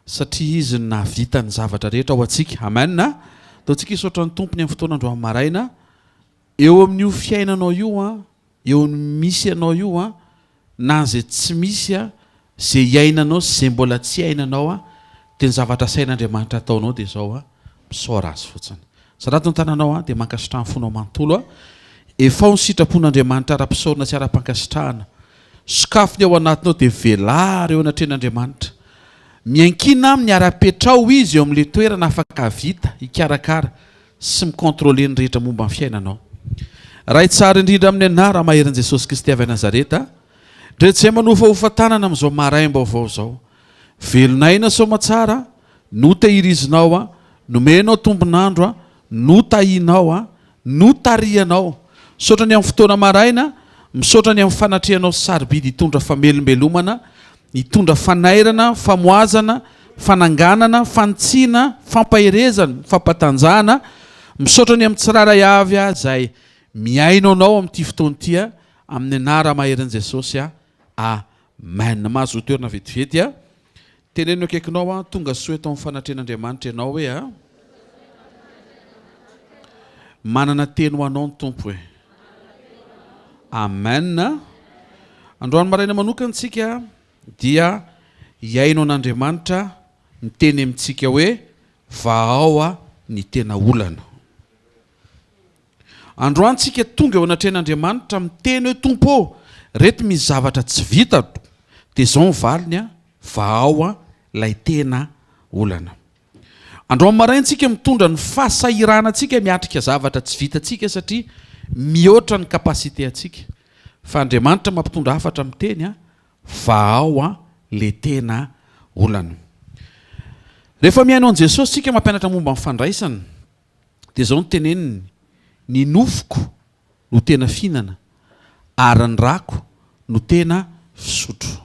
Satria Izy no nahavita ny zavatra rehetra ho antsika. Amen. Ataontsika hisaotra ny Tompo ny amin'ny fotoana androany maraina. Eo amin'io fiainanao io an, eo amin'ny misy anao io an, na izay tsy misy an, izay iainanao sy izay mbola tsy iainanao an, dia ny zavatra asain'Andriamanitra ataonao dia izao an, misaora Azy fotsiny. Sarato ny tananao an, dia mankasitraha ny fonao manontolo an. Efao ny sitrapon'Andriamanitra ara-pisaorana sy ara-pankasitrahana. Sokafy ny ao anatinao dia velaro eo anatrehan'Andriamanitra. Miankina aminy ary apetraho izy eo amin'ilay toerana afaka hahavita hikarakara sy mi-contrôler ny rehetra momba ny fiainanao. Ray tsara indrindra amin'ny anara maherin'i Jesosy Kristy avy any Nazareta, ndre tsy manofahofa tanana amin'izao maraim-baovao izao. Velon'aina soamatsara, notehirizinao, nomenao tombon'andro, notahianao, Notarihanao. Misaotra ny amin'ny fotoana maraina, misaotra ny amin'ny fanatrehanao sarobidy hitondra famelombelomana, hitondra fanairana, famohazana, fananganana, fanitsiana, fampaherezana, fampatanjahana. Misaotra ny amin'ny tsirairay avy izay mihaino anao amin'ity fotoana ity amin'ny anara-maherin'i Jesosy. Amen. Mahazoa toerana vetivety. Teneno akaikinao an, tonga soa eto amin'ny fanatrehan'Andriamanitra ianao hoe a. Manana teny ho anao ny Tompo e. Amen. Androany maraina manokana tsika dia hihaino an'Andriamanitra miteny amintsika hoe vahao ny tena olana. Androany tsika tonga eo anatrehan'Andriamanitra miteny hoe Tompo ô, reto misy zavatra tsy vitako, dia izao ny valiny a, vahao a ilay tena olana. Androany maraina tsika mitondra ny fahasahiranantsika miatrika zavatra tsy vitantsika satria mihoatra ny capacité antsika, fa Andriamanitra mampitondra hafatra miteny a, vahao a le tena olana. Rehefa mihaino an'i Jesosy tsika mampianatra momba ny fandraisana, Dia izao no teneniny, Ny nofoko no tena fihinana, ary ny rako no tena fisotro.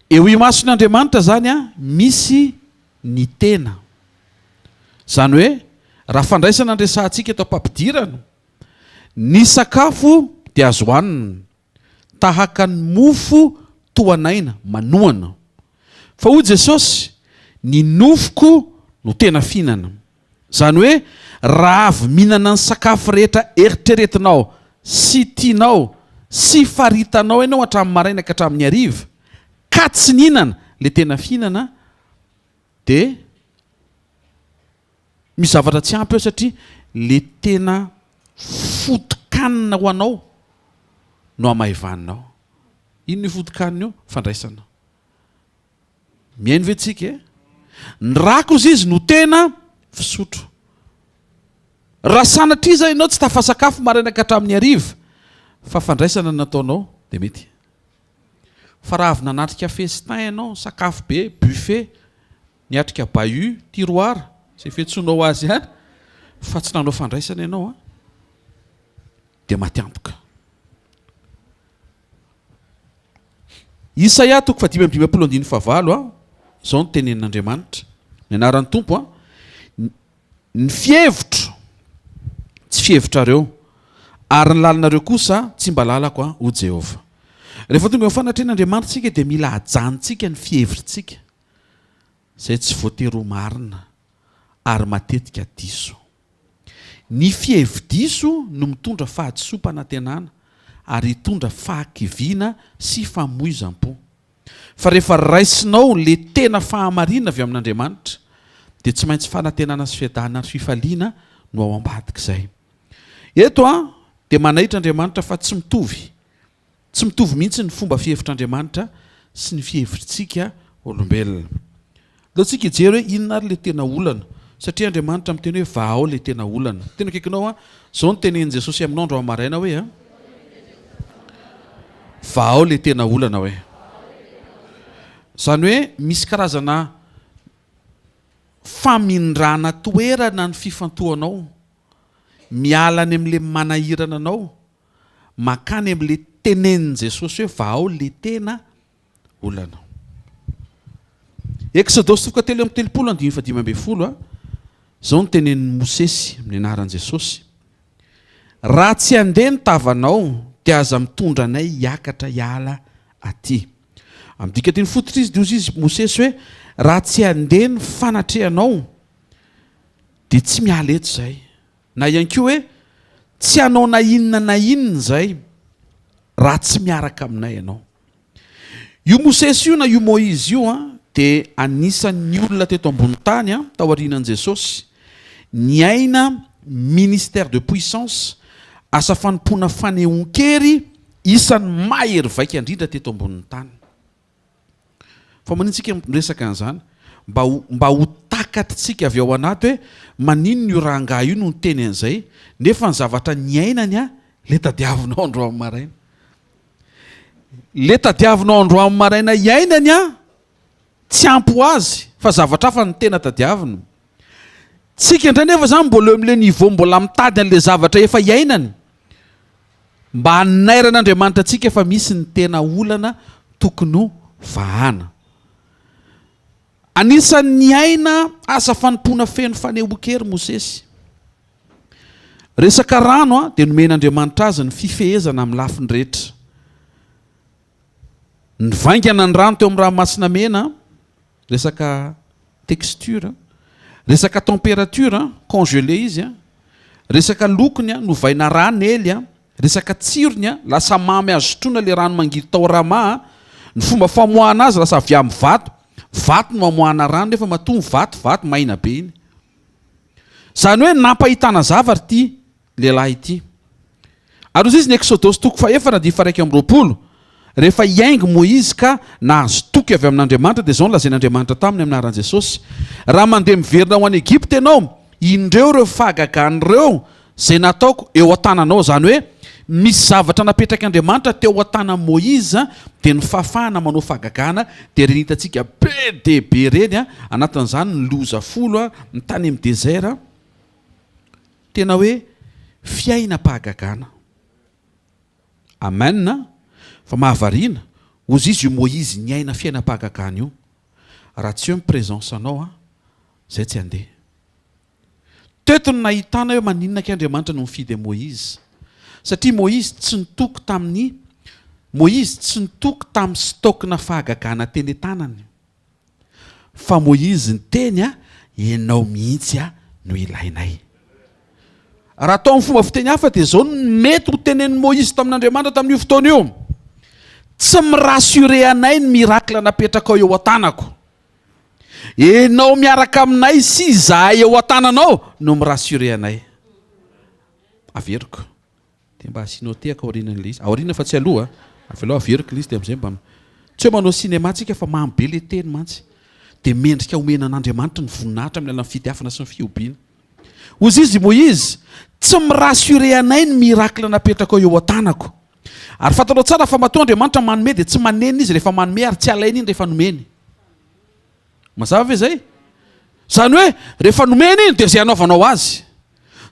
Eo imason'Andriamanitra izany misy ny tena. Izany hoe, raha fandraisana no resahantsika eto am-pampidirana, ny sakafo dia azo hanina, tahaka ny mofo tohan'aina, manohana. Fa hoy Jesosy, Ny nofoko no tena fihinana. Izany hoe raha avy mihinana ny sakafo rehetra eritreretinao sy tianao sy faritanao ianao hatramin'ny maraina ka hatramin'ny hariva ka tsy nihinana ilay tena fihinana dia misy zavatra tsy ampy eo satria ilay tena foto-kanina ho anao no hamaivaninao. Inona io foto-kanina io? Fandraisana. Mihaino ve tsika e? Ny rako ozy izy no tena fisotro. Raha sanatria zay ianao tsy tafasakafo maraina ka hatramin'ny hariva fa fandraisana no nataonao dia mety. Fa raha avy nanatrika festin ianao, sakafo be, buffet, niatrika bahut, tiroir, izay fiantsoanao azy ihany, fa tsy nanao fandraisana ianao an, dia maty antoka. Isaia toko fahadimy amby dimampolo andininy fahavalo a, izao no tenenin'Andriamanitra, ny anaran'ny Tompo a, Ny fihevitro tsy fihevitrareo, ary ny lalanareo kosa tsy mba lalako a, hoy Jehovah. Rehefa tonga eo amin'ny fanatrehan'Andriamanitra isika dia mila hajanontsika ny fihevritsika, izay tsy voatery ho marina ary matetika diso. Ny fihevi-diso no mitondra fahadisoam-panantenana ary hitondra fahakiviana sy famoizam-po. Fa rehefa raisinao le tena fahamarina avy amin'Andriamanitra dia tsy maintsy fanantenana sy fiadanana ary fifaliana no ao ambadik'izay. Eto an dia manaitra Andriamanitra fa tsy mitovy Tsy mitovy mihitsy ny fomba fihevitr'Andriamanitra sy ny fihevitritsika olombelona. Aleo tsika hijery hoe inona ary ilay tena olana, satria Andriamanitra miteny hoe vahao ilay tena olana. Tena akaikinao an, izao no tenenin'i Jesosy aminao androany maraina hoe an, vahao ilay tena olana hoe. Izany hoe misy karazana famindrana toerana ny fifantohanao, miala any amin'ilay manahirana anao, Mankany amin'ilay tenenin'i Jesosy hoe vahao ilay tena olana. Eksodosy toko 33 andininy faha-15 a, izao no tenenin'i Mosesy amin'ny anaran'i Jesosy, Raha tsy handeha ny tavanao dia aza mitondra anay hiakatra hiala aty. Amin'ny dikanteny fototra izy dia hozy izy Mosesy hoe, raha tsy handeha ny fanatrehanao dia tsy miala eto izay. Na ihany koa hoe tsy hanao na inona na inona izay raha tsy miaraka aminay ianao. Io Mosesy io na io Moizy io dia anisan'ny olona teto ambony tany taorianan'i Jesosy niaina ministère de puissance, asa fanompoana fanehoan-kery isan'ny mahery vaika indrindra teto ambonin'ny tany. Fa maninona tsika miresaka an'izany? Mba ho mba ho takatritsika avy ao anaty hoe maninona io rangahy io no niteny an'izay nefa ny zavatra niainany a le tadiavinao androany maraina. Le tadiavinao androany maraina iainany a tsy ampy ho azy fa zavatra hafa no tena tadiaviny. Tsika indray nefa zany mbola eo am'le niveau mbola mitady an'le zavatra efa iainany. Mba hanairan'Andriamanitra antsika fa misy ny tena olana tokony ho vahana. Anisan'ny niaina asa fanompoana feno fanehoan-kery Mosesy. Resaka rano dia nomen'Andriamanitra azy ny fifehezana amin'ny lafiny rehetra. Nivaingana ny rano teo amin'ny Ranomasina Mena, resaka texture, resaka température, congelé izy, resaka lokony, novaina rà nely, resaka tsirony, lasa mamy azo sotroina ilay rano mangidy tao Rama, ny fomba famoahana azy lasa avy amin'ny vato, vato no amoahana rano nefa matoa ny vato, vato maina be iny. Izany hoe nampahitana zavatra ity lehilahy ity. Ary hoy izy ny Eksodosy toko fahefatra andininy faha-21, Rehefa hiainga Moizy ka nahazo toky avy amin'Andriamanitra, dia izao no lazain'Andriamanitra taminy amin'ny anaran'i Jesosy, Raha mandeha miverina ho any Egypta ianao, indreo ireo fahagagana ireo izay nataoko eo an-tananao. Izany hoe, misy zavatra napetrak'Andriamanitra teo an-tanan'i Moizy, dia ny fahafahana manao fahagagana, dia ireny hitantsika be dia be ireny, anatin'izany ny loza folo, ny tany amin'ny désert. Tena hoe fiainam-pahagagana. Amen a! Fa mahavariana, hozy izy io Moizy niaina fiainam-pahagagana io. Raha tsy eo ny présence anao an, zay tsy handeha. Teto no nahitana hoe maninona kay Andriamanitra no nifidy an'i Moizy. Satria Moizy tsy nitoky tamin'ny Moizy tsy nitoky tamin'ny stock-na fahagagana teny an-tanany. Fa Moizy niteny a, Ianao mihitsy a no ilainay. Raha atao amin'ny fomba fiteny hafa dia izao no mety ho tenenin'i Moizy tamin'Andriamanitra tamin'io fotoana io, Tsy mi-rassurer anay ny miracle napetrakao eo an-tanako. Ianao miaraka aminay sy izahay eo an-tananao no mi-rassurer anay. Averiko. Dia mba asianao tehaka aorianan'ilay izy. Aoriana fa tsy aloha a. Avelao averiko ilay izy dia amin'izay mba Tsy hoe manao cinéma tsika fa mamy be ilay teny mantsy. Dia mendrika omena an'Andriamanitra ny voninahitra amin'ny alalan'ny fitiavana sy ny fihobiana. Hozy izy i Moizy, tsy mi-rassurer anay ny miracle napetrakao eo an-tanako. Ary fantatrao tsara fa matoa Andriamanitra manome dia tsy manenina izy rehefa manome ary tsy alainy iny rehefa nomeny. Mazava ve izay? Izany hoe rehefa nomena iny dia izay anaovanao azy.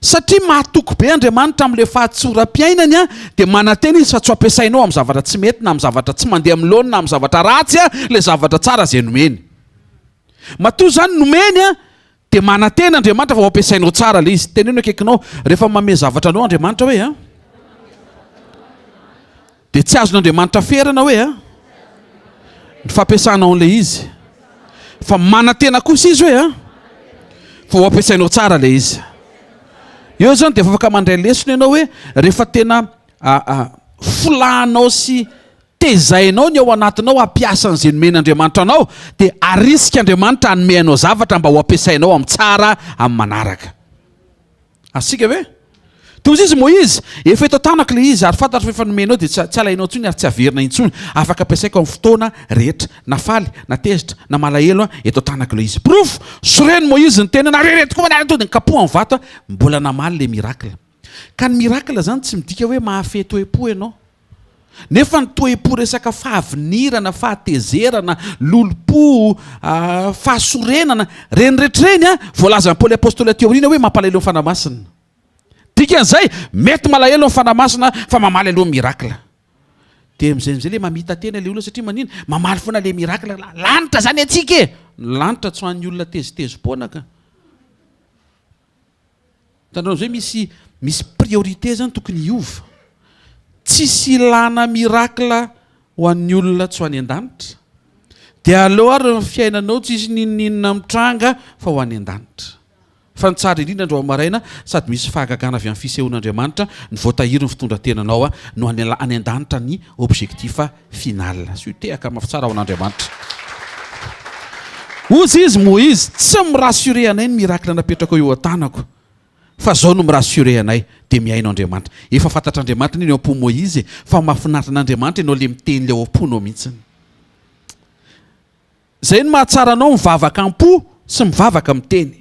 Satria mahatoky be Andriamanitra amin'ilay fahatsoram-piainany dia manantena Izy fa tsy ho ampiasainao amin'ny zavatra tsy mety na amin'ny zavatra tsy mandeha amin'ny laoniny na amin'ny zavatra ratsy ilay zavatra tsara izay nomeny. Matoa izany nomeny dia manantena Andriamanitra fa ho ampiasainao tsara ilay izy. Teneno akaikinao rehefa manome zavatra anao Andriamanitra hoe a. Dia tsy azon'Andriamanitra ferana hoe a! Ny fampiasanao an'ilay izy. Fa manantena kosa izy hoe a! Fa ho ampiasainao tsara ilay izy. Eo izany dia efa afaka mandray lesona ianao hoe rehefa tena folahanao sy tezainao ny ao anatinao hampiasa an'izay nomen'Andriamanitra anao dia arisik'Andriamanitra hanome anao zavatra mba ho ampiasainao amin'ny tsara amin'ny manaraka. Azontsika ve? Toy izy Moizy, efa eto an-tanako ilay izy, ary fantatro fa efa nomenao dia tsy tsy alainao intsony ary tsy averina intsony. Afaka ampiasaiko amin'ny fotoana rehetra, na faly, na tezitra, na malahelo aho, eto an-tanako ilay izy. Porofo, soreno Moizy niteny hoe nareo ireto koa manaraka tonga dia nikapohany vato aho, mbola namaly ilay miracle. Ka ny miracle izany tsy midika hoe mahafehy toe-po ianao. Nefa ny toe-po resaka fahavinirana, fahatezerana, lolompo, fahasorenana, ireny rehetra ireny voalazan'i Paoly Apostoly aty aoriana hoe mampalahelo ny Fanahy Masina. Dikan'izay, mety malahelo ny Fanahy Masina fa mamaly aloha ny miracle. Dia amin'izay amin'izay ilay mamita-tena ilay olona satria manina? Mamaly foana ilay miracle, lanitra izany antsika e! Ny lanitra tsy ho an'ny olona tezitezi-poana ka. Hitanareo amizay misy misy priorité zany tokony hiova. Tsisy ilana miracle ho an'ny olona tsy ho any an-danitra. Dia aleo ary ny fiainanao tsisy n'inon'inona mitranga fa ho any an-danitra. Fa ny tsara indrindra androany maraina, sady misy fahagagana avy amin'ny fisehoan'Andriamanitra, ny voatahiry ny fitondran-tenanao no any any an-danitra ny objectif final. Asio tehaka mafy tsara ho an'Andriamanitra. Hozy izy Moizy, tsy mi-rassurer anay ny miracle napetrakao eo an-tanako. Fa zao no mi-rassurer anay, dia mihaino Andriamanitra. Efa fantatr'Andriamanitra anie ny ao am-po Moizy e, fa mahafinaritra an'Andriamanitra ianao le miteny le ao am-ponao mihitsiny. Zay no mahatsara anao mivavaka am-po sy mivavaka miteny.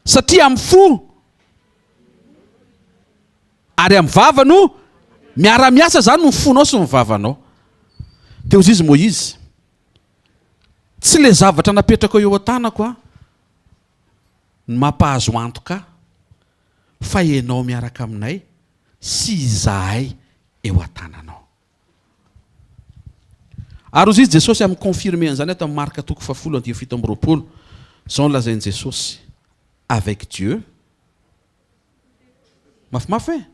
Satria amin'ny fo ary amin'ny vava no miara-miasa zany ny fonao sy ny vavanao. Dia hozy izy Moizy, tsy le zavatra napetrakao eo an-tanako an, ny mampahazo antoka ahy fa ianao miaraka aminay sy izahay eo an-tananao. Ary hozy izy Jesosy amin'ny confirmer an'izany ato amin'ny Marka toko fahafolo andininy 27. Izao no lazain'i Jesosy, avec Dieu, mafimafy e?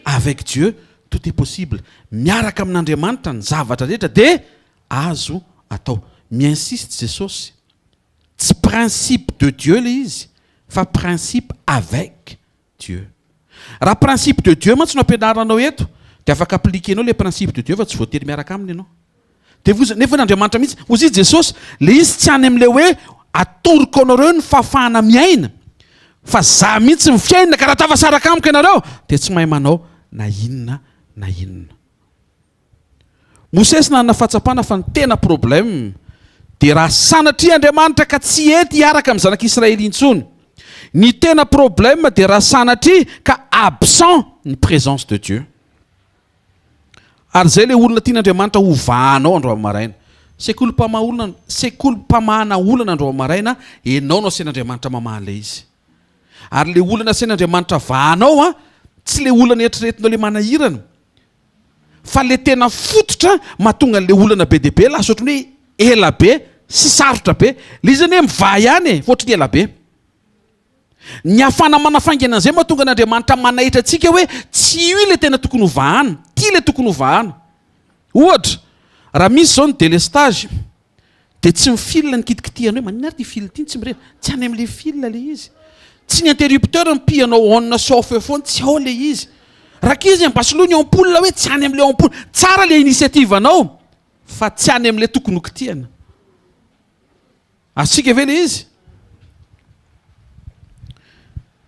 Avec Dieu tout est possible. Miaraka amin'Andriamanitra ny zavatra rehetra dia azo atao. Mi-insiste Jesosy. Tsy principe de Dieu le izy fa principe avec Dieu. Raha principe de Dieu mantsy no ampianarina anao eto dia afaka appliquer-nao le principe de Dieu fa tsy voatery miaraka aminy ianao. Dia voizy, nefa Andriamanitra mihitsy, hozy izy Jesosy, le izy tsy any amin'le hoe atoroko anareo ny fahafahana miaina fa za mihitsy ny fiainana ka raha tafasaraka amiko ianareo dia tsy mahay manao na inona na inona. Mosesy nanana fahatsapana fa ny tena problème dia raha sanatria Andriamanitra ka tsy hety hiaraka amin'ny zanak'Israely intsony. Ny tena problème dia raha sanatria ka absent ny présence de Dieu. Ary izay ilay olona tian'Andriamanitra ho vahanao androany maraina. Sekoly mpamaha olona, sekoly mpamahana olana androany maraina, ianao no asain'Andriamanitra mamaha ilay izy. Ary ilay olana asain'Andriamanitra vahanao an, tsy ilay olana eritreretinao ilay manahirana. Fa le tena fototra mahatonga an'le olana be dia be lasa ohatran'ny hoe ela be sy sarotra be. Le izy anie mivaha ihany e, fa ohatran'ny ela be. Ny hafana manafaingana an'izay mahatonga an'Andriamanitra manaitra antsika hoe tsy io le tena tokony ho vahana, ity le tokony ho vahana. Ohatra, raha misy izao ny délestage, Dia tsy ny fil no kitikitihana hoe maninona ary ity fil ity no tsy mirehitra. Tsy any amin'ilay fil ilay izy. Tsy ny interrupteur no pihanao on sy off eo foana, tsy ao ilay izy. Rankizy mba soloy ny ampoule hoe tsy any amin'ilay ampoule. Tsara ilay initiative anao fa tsy any amin'ilay tokony ho kitihana. Azontsika ve ilay izy?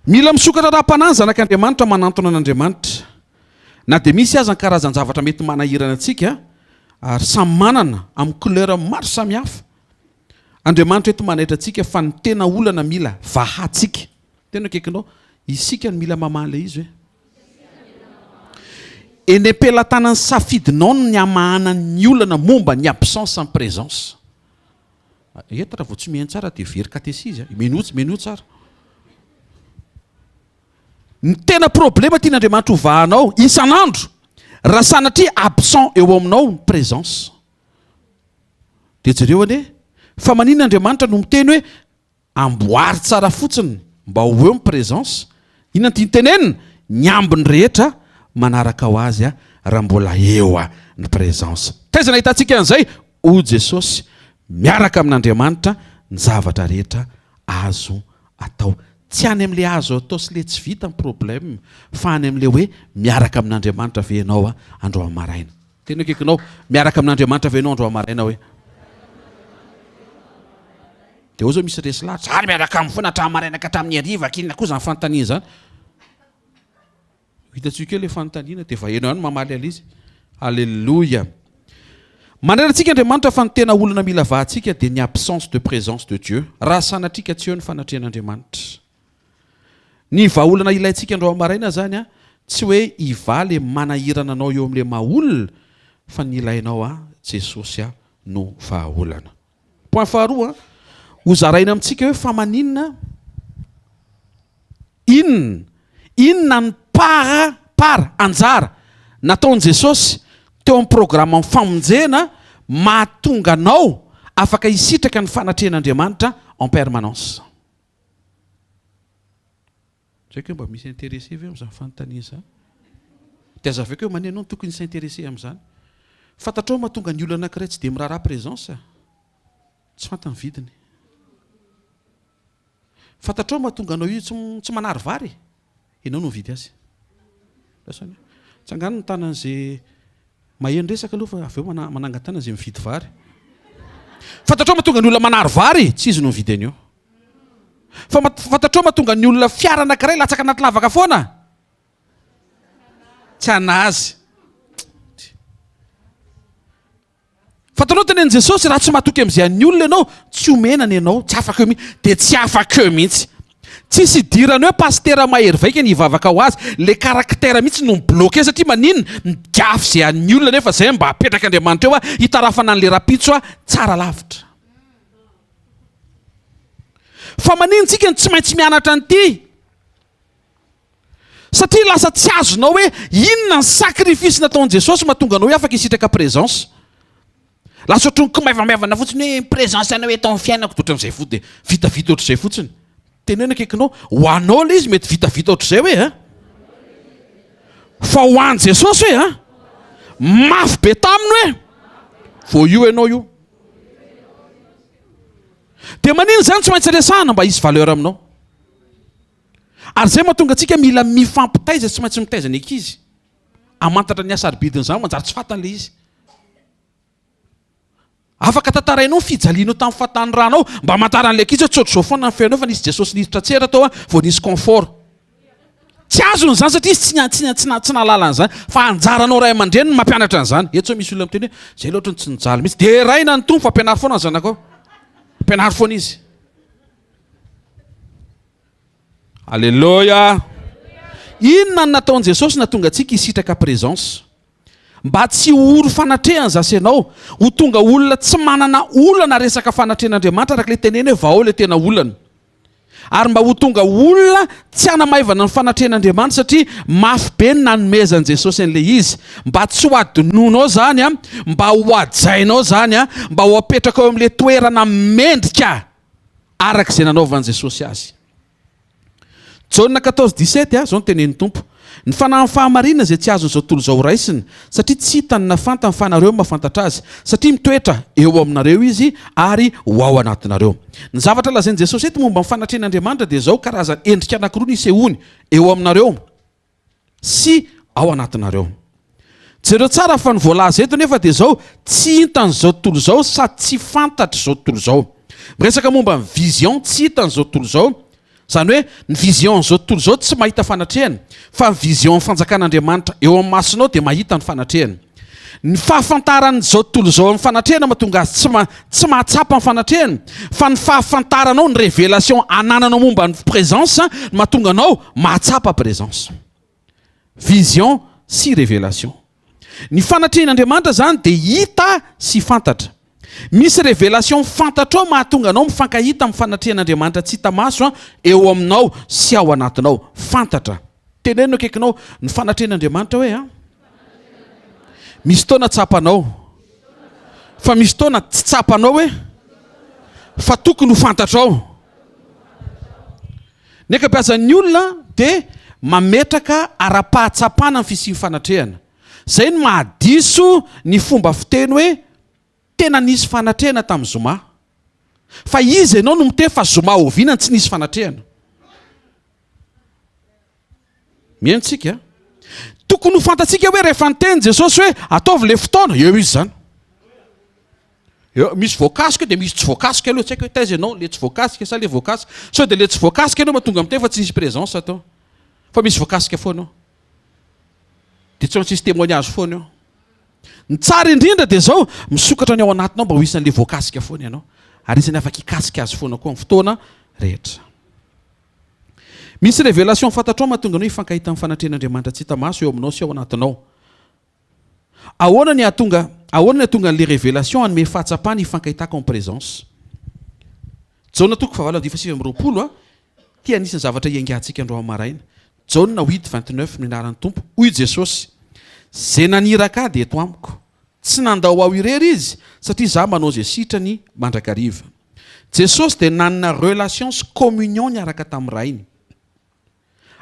Mila misokatra ara-panahy ny zanak'Andriamanitra manantona an'Andriamanitra. Na dia misy aza ny karazan-javatra mety manahirana antsika, ary samy manana amin'ny couleur maro samihafa, Andriamanitra eto manaitra antsika fa ny tena olana mila vahantsika. Tena akaikinao, isika no mila mamaha ilay izy hoe. Eny am-pelatanan'ny safidinao ny hamahana ny olana momba ny absence en présence. Eto raha vao tsy mihaino tsara dia very katesizy a. Menoa, menoa tsara. Ny tena problema tian'Andriamanitra ho vahanao isan'andro raha sanatria absent eo aminao ny présence. Dia jereo anie fa maninona Andriamanitra no miteny hoe Amboary tsara fotsiny mba ho eo ny présence. Inona no tiany tenenina? Ny ambiny rehetra manaraka ho azy raha mbola eo ny présence. Taiza nahitantsika an'izay? Hoy Jesosy, miaraka amin'Andriamanitra ny zavatra rehetra azo atao. Tsy any amin'ilay azo atao sy ilay tsy vita ny problème fa any amin'ilay hoe miaraka amin'Andriamanitra ve ianao androany maraina. Tena akaikinao, miaraka amin'Andriamanitra ve ianao androany maraina hoe? Dia ao zao misy resy lahatra, za miaraka aminy foana hatramin'ny maraina ka hatramin'ny hariva, k'inona koa izany fanontaniana izany? Hitantsika eo ilay fanontaniana dia efa heno ihany mamaly an'izy. Alléluia. Manera antsika Andriamanitra fa ny tena olana mila vahantsika dia ny absence de présence de Dieu. Raha sanatria ka tsy eo ny fanatrehan'Andriamanitra. Ny vahaolana ilaintsika androany maraina izany an, tsy hoe hivaha le manahirana anao eo amin'ilay maha olona fa ny ilainao an, Jesosy an no vahaolana. Point faharoa, ho zaraina amintsika hoe fa maninona, inona, inona ny part, part, anjara nataon'i Jesosy teo amin'ny programan'ny famonjena mahatonga anao afaka hisitraka ny fanatrehan'Andriamanitra en permanence. Tsy haiko hoe mba misy intéressé ve amin'izany fanontaniana izany? Dia azavaiko hoe maneno no tokony hi-s'intéresser amin'izany. Fantatrao mahatonga ny olona anankiray tsy dia miraharaha présence? Tsy fantany vidiny. Fantatrao mahatonga anao io tsy tsy manary vary? Ianao no mividy azy. Lasany. Tsangano ny tanan'izay maheno resaka aloha fa avy eo manangan-tanana izay mividy vary. Fantatrao mahatonga ny olona manary vary? Tsy izy no mividy an'io. Fa fantatrao mahatonga ny olona fiara anankiray latsaka anaty lavaka foana? Tsy anazy. Fantanao tenenin'i Jesosy, raha tsy matoky amin'izay an'ny olona ianao, tsy omena ny anao, tsy afaka eo mihitsy, dia tsy afaka eo mihitsy. Tsisy idirany hoe pasitera mahery vaika ny hivavaka ho azy, le caractère mihitsy no mi-bloquer satria maninona? Migafy izay an'ny olona nefa izay mba apetrak'Andriamanitra eo hitarafana an'le rapitso tsara lavitra. Fa maninona tsika no tsy maintsy mianatra an'ity? Satria lasa tsy azonao hoe inona ny sacrifice nataon'i Jesosy mahatonga anao hoe afaka hisitraka présence. Lasa ohatran'ny kimaivamaivana fotsiny hoe présence anao eto amin'ny fiainako dia ohatran'izay fotsiny dia vitavita ohatr'izay fotsiny. Teneno akaikinao, ho anao ilay izy mety vitavita ohatr'izay hoe an! Fa ho an'i Jesosy hoe an! Mafy be taminy hoe vao io ianao io. Dia maninona izany tsy maintsy resahana mba hisy valeur aminao. Ary izay mahatonga antsika mila mifampitaiza sy tsy maintsy mitaiza ny ankizy hamantatra ny hasarobidin'izany manjary tsy fantany ilay izy. Afaka tantarainao ny fijalianao tamin'ny fahatanoranao mba hamantaran'ilay ankizy hoe tsy ohatr'izao foana ny fiainanao fa nisy Jesosy niditra an-tsehatra tao vao nisy confort. Tsy azony izany satria izy tsy tsy tsy tsy nahalala an'izany fa anjaranao ray aman-dreny ny mampianatra an'izany. Eto izao misy olona miteny hoe izay loatra no tsy nijaly mihitsy. Deraina ny Tompo fa ampianaro foana ny zanakao. Ampianaro foana izy. Aleloia! Inona no nataon'i Jesosy nahatonga antsika hisitraka présence? Mba tsy ho ory fanatrehana zasy ianao, ho tonga olona tsy manana olana resaka fanatrehan'Andriamanitra araka ilay teneny hoe vahao ilay tena olana. Ary mba ho tonga olona tsy hanamaivana ny fanatrehan'Andriamanitra satria mafy be ny nanomezan'i Jesosy an'ilay izy. Mba tsy ho adinonao izany, mba ho hajainao izany, mba ho apetrakao eo amin'ilay toerana mendrika. araka izay nanaovan'i Jesosy azy. Jaona 14, 17, Izao no tenenin'ny Tompo, Ny fanahin'ny fahamarinana izay tsy azon'izao tontolo izao horaisina, satria tsy hitany na fantany fa nareo no mahafantatra azy, satria mitoetra eo aminareo izy ary ho ao anatinareo. Ny zavatra lazain'i Jesosy eto momba ny fanatrehan'Andriamanitra dia izao, karazana endrika anankiroa no isehoany, eo aminareo. sy ao anatinareo. Jereo tsara fa ny voalaza eto nefa dia izao, tsy hitan'izao tontolo izao sady tsy fantatr'izao tontolo izao. Miresaka momba ny vision tsy hitan'izao tontolo izao, izany hoe ny vision an'izao tontolo izao tsy mahita fanatrehana, fa ny vision ny fanjakan'Andriamanitra eo amin'ny masonao dia mahita ny fanatrehana. Ny fahafantaran'izao tontolo izao ny fanatrehana mahatonga azy tsy tsy mahatsapa ny fanatrehana, fa ny fahafantaranao ny révélation anananao momba ny présence no mahatonga anao mahatsapa présence. Vision sy révélation. Ny fanatrehan'Andriamanitra izany dia hita sy fantatra. Misy révélation fantatrao mahatonga anao mifankahita amin'ny fanatrehan'Andriamanitra tsy hita maso eo aminao sy ao anatinao. Fantatra. Teneno akaikinao ny fanatrehan'Andriamanitra hoe a. Misy fotoana tsapanao fa misy fotoana tsy tsapanao hoe fa tokony ho fantatrao. Ny ankabeazan'ny olona dia mametraka ara-pahatsapana ny fisian'ny fanatrehana. Izay no mahadiso ny fomba fiteny hoe tena nisy fanatrehana tamin'ny zoma. Fa iza ianao no miteny fa zoma oviana no tsy nisy fanatrehana? Mihaino tsika. Tokony ho fantatsika hoe rehefa niteny Jesosy hoe ataovy le fotoana, eo izy izany. Eo, misy voakasika dia misy tsy voakasika aloha, tsy haiko hoe taiza ianao, le tsy voakasika sa le voakasika. Sao dia le tsy voakasika ianao mahatonga miteny fa tsy nisy présence tao. Fa misy voakasika foana eo. Dia tsy maintsy hisy témoignage foana eo. Ny tsara indrindra dia izao, misokatra ny ao anatinao mba ho isan'le voakasika foana ianao. Ary isan'ny afaka hikasika azy foana koa amin'ny fotoana rehetra. Misy révélation fantatrao mahatonga anao hifankahita amin'ny fanatrehan'Andriamanitra tsy hita maso eo aminao sy ao anatinao. Ahoana ny hahatonga ahoana ny hahatonga an'ilay révélation hanome fahatsapana hifankahitako en présence? Jaona toko fahavalo andininy faha-29 a, ity anisan'ny zavatra hiaingantsika androany maraina. Jaona huit 29 no anaran'ny Tompo. Hoy Jesosy, Izay naniraka Ahy dia eto amiko. Tsy nandao aho irery Izy, satria Izaho manao izay sitrany mandrakariva. Jesosy dia nanana relation sy communion niaraka tamin'ny Rainy.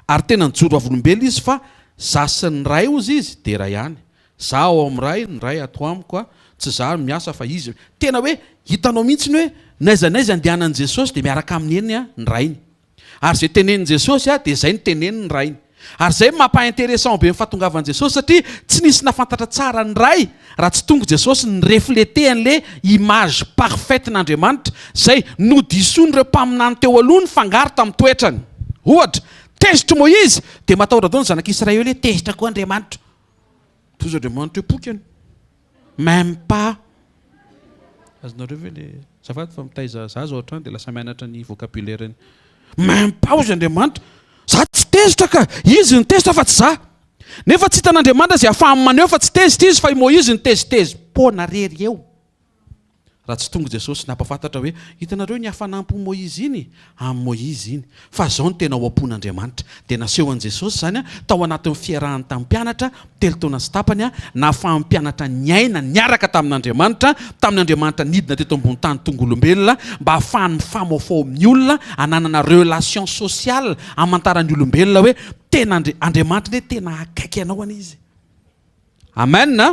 Ary tena nijoro vavolombelona Izy fa Za sy ny Ray hozy Izy dia iray ihany. Za ao amin'ny Ray, ny Ray ato amiko a, tsy za no miasa fa Izy. Tena hoe hitanao mihitsy ny hoe n'aiza n'aiza andehanan'i Jesosy dia miaraka aminy eny ny Rainy. Ary izay tenenin'i Jesosy dia izay no tenenin'ny Rainy. Ary izay no mampa interessant be ny fahatongavan'i Jesosy satria tsy nisy nahafantatra tsara ny Ray raha tsy tonga Jesosy ni-refleter an'le image parfaite n'Andriamanitra izay nodisoin'ireo mpaminany teo aloha nifangaro tamin'ny toetrany. Ohatra, tezitry Moizy dia matahotra daholo ny zanak'Israely hoe tezitra koa Andriamanitra. Tohizo Andriamanitra eo pokany. Même pas. Azonareo ve le azafady fa mitaiza zaza ao an-trano dia lasa mianatra ny vocabulaire-ny. Même pas hozy Andriamanitra. Za tsy tezitra ka, izy no tezitra fa tsy za. Nefa tsy hitan'Andriamanitra izay ahafahany maneho fa tsy tezitra izy fa i Moizy no tezitezi-poana rery eo. Raha tsy tonga Jesosy nampafantatra hoe, hitanareo ny hafanam-po Moizy iny? Amin'i Moizy iny. Fa izao no tena ao am-pon'Andriamanitra. Dia naseho an'i Jesosy izany tao anatin'ny fiarahany tamin'ny mpianatra, telo taona sy tapany, nahafahan'ny mpianatra niaina niaraka tamin'Andriamanitra, tamin'ny Andriamanitra nidina teto ambony tany tonga olombelona, mba hahafahany mifamaofao amin'ny olona, hananana relation sociale, hamantaran'ny olombelona hoe tena Andriamanitra anie tena akaiky anao anie Izy. Amen a!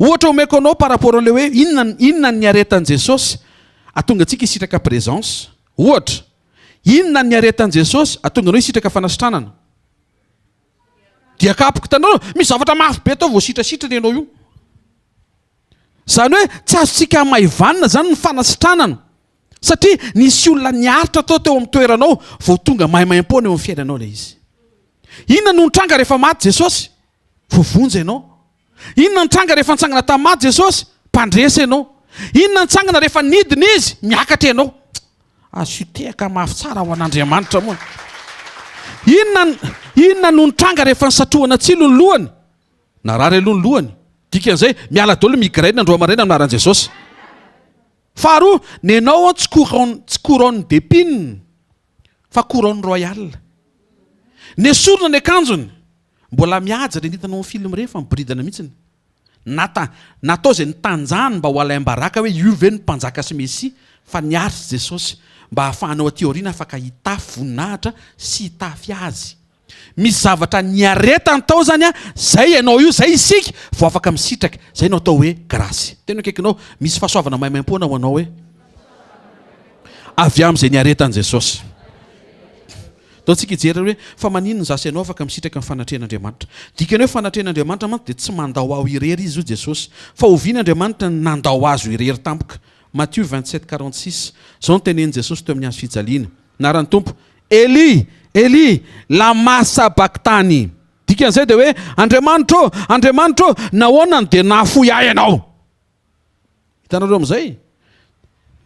Ohatra omeko anao par rapport an'ilay hoe inona inona ny niaretan'i Jesosy atonga antsika hisitraka présence. Ohatra, inona ny niaretan'i Jesosy atonga anao hisitraka fanasitranana? Dia kapoka, hitanao, misy zavatra mafy be tao vao sitrasitrana ianao io. Izany hoe tsy azontsika hamaivanina izany ny fanasitranana satria nisy olona niaritra tao teo amin'ny toeranao vao tonga maimaimpoana eo amin'ny fiainanao ilay izy. Inona no nitranga rehefa maty Jesosy? Voavonjy ianao. Inona nitranga rehefa nitsangana tamin'ny maty Jesosy? Mpandresy ianao. Inona nitsangana rehefa nidina Izy? Miakatra ianao. Asio tehaka mafy tsara ho an'Andriamanitra moa. Inona inona no nitranga rehefa nisatrohana tsilo ny lohany? Narary aloha ny lohany. Dikan'izay, miala daholo ny migraine androany maraina amin'ny anaran'i Jesosy. Faharoa, nenao tsy couronne tsy couronne d'épines fa couronne royale. Nesorina ny akanjony. Mbola mihaja ireny hitanao amin'ny film ireny fa miboridana mihitsiny. Nata natao izay nitanjahany mba ho alaim-baraka hoe io ve no mpanjaka sy Mesia fa niaritra Jesosy mba hahafahanao aty aoriana afaka hitafy voninahitra sy hitafy azy. Misy zavatra niaretany tao zany an, zay ianao io, zay isika vao afaka misitraka, zay no atao hoe grâce. Tena akaikinao, misy fahasoavana maimaimpoana ho anao hoe avy amin'izay niaretan'i Jesosy. Ndao tsika hijery hoe fa maninona izaho sy ianao afaka misitraka ny fanatrehan'Andriamanitra. Dikany hoe fanatrehan'Andriamanitra mantsy dia tsy mandao aho irery izy hoy Jesosy. Fa oviana Andriamanitra no nandao azy ho irery tampoka? Matio 27 46, Izao no tenenin'i Jesosy teo amin'ny hazo fijaliana. Anaran'ny Tompo, Eli, Eli, lama sabaktani. Dikan'izay dia hoe, Andriamanitro ô, Andriamanitro ô, nahoana no dia nahafoy ahy Ianao? Hitanareo amin'izay?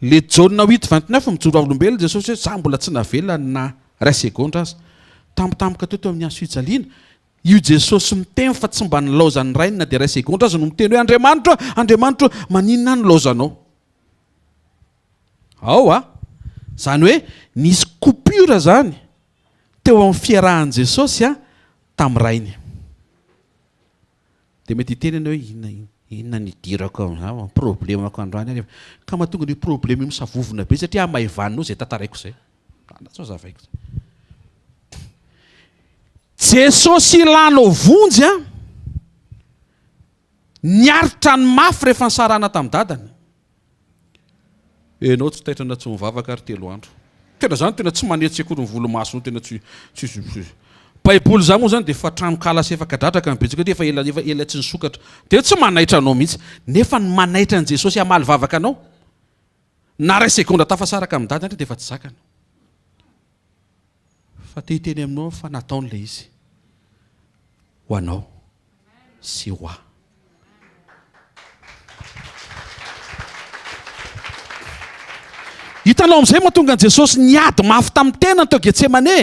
Le Jaona huit 29 mijoro vavolombelona Jesosy hoe, za mbola tsy navela na iray segondra aza. Tampotampoka teo teo amin'ny hazo fijaliana, io Jesosy miteny fa tsy mba nilaozan'ny Rainy na dia iray segondra aza no miteny hoe, Andriamanitro ô, Andriamanitro ô, maninona aho nilaozanao? Ao a! Izany hoe nisy coupure izany teo amin'ny fiarahan'i Jesosy a tamin'ny Rainy. Dia mety hiteny ianao hoe inona inona no idirako amin'izany, problemako androany ary. Ka mahatonga an'io problème io misavovona be satria hamaivaninao izay tantaraiko izay. Tsy hazavaiko izay. Jesosy ilanao vonjy a, niaritra ny mafy rehefa nisarahana tamin'ny dadany. Enao tsy taitra na tsy mivavaka ary telo andro. Tena zany tena tsy manetsy akory ny volomasonao tena tsy tsy tsy Baiboly zany moa zany dia efa tranonkala sy efa kadradraka ny betsaka efa ela efa ela tsy nisokatra. Dia tsy manaitra anao mihitsy. Nefa ny manaitra an'i Jesosy hamaly vavaka anao na ray segondra tafasaraka amin'i dada dia efa tsy zakany. Fa te hiteny aminao aho fa nataony ilay izy ho anao sy ho ahy. Hitanao amin'izay mahatonga an'i Jesosy niady mafy tamin'ny tenany teo Getsemane.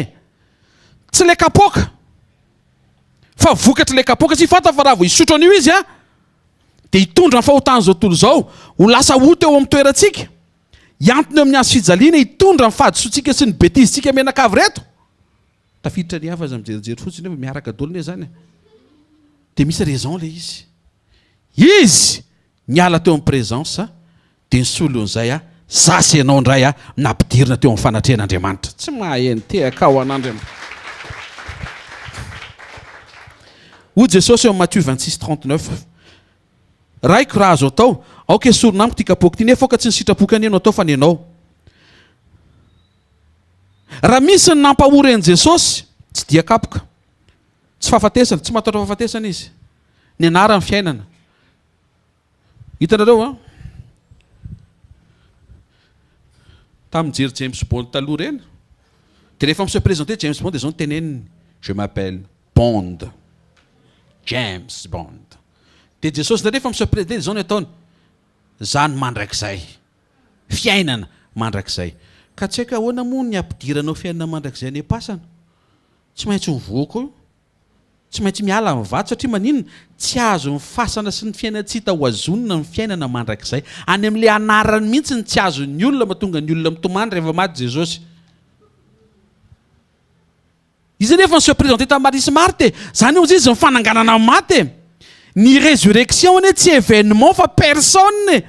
Tsy ilay kapoaka. Fa vokatr'ilay kapoaka tsy fantany fa raha vao hisotro an'io izy a, dia hitondra ny fahotan'izao tontolo izao ho lasa ota eo amin'ny toerantsika. Hiantona eo amin'ny hazo fijaliana hitondra ny fahadisoantsika sy ny betizintsika mianakavy ireto. Tafiditra ny hafa aza mijerijery fotsiny eo fa miaraka daholo anie zany e. Dia misy raison ilay izy. Izy niala teo amin'ny présence dia ny solon'izay a, za sy ianao indray a nampidirina teo amin'ny fanatrehan'Andriamanitra. Tsy maheno tehaka ho an'Andriamanitra. Hoy Jesosy eo amin'ny Matio 26, 39, Raiko, raha azo atao, aoka esorina amiko ity kapoaka ity, nefa aoka tsy ny sitrapoko anie no atao fa ny anao. Raha misy ny nampahory an'i Jesosy, tsy dia kapoka, tsy fahafatesana, tsy matahotra fahafatesana izy. Ny anarany fiainana. Hitanareo an? Tamin'ny nijery James Bond taloha ireny, dia rehefa mi-se présenter James Bond dia izao no teneniny, Je m'appelle Bond. James Bond. Dia Jesosy indray rehefa mi-se présenter dia izao no ataony, Za no mandrakizay. Fiainana mandrakizay. Ka tsy haiko ahoana moa ny hampidiranao fiainana mandrakizay any am-pasana? Tsy maintsy mivoaka eo. Tsy maintsy miala ny vato satria maninona? Tsy azon'ny fasana sy ny fiainan-tsy hita hohazonina ny fiainana mandrakizay. Any amin'ilay anarany mihitsy ny tsy azon'ny olona mahatonga ny olona mitomany rehefa maty Jesosy. Izy anefa ni-se présenter tamin'i Maria sy Marthe e! Zany hozy izy ny fananganana ny maty e! Ny résurrection anie tsy événement fa personne e!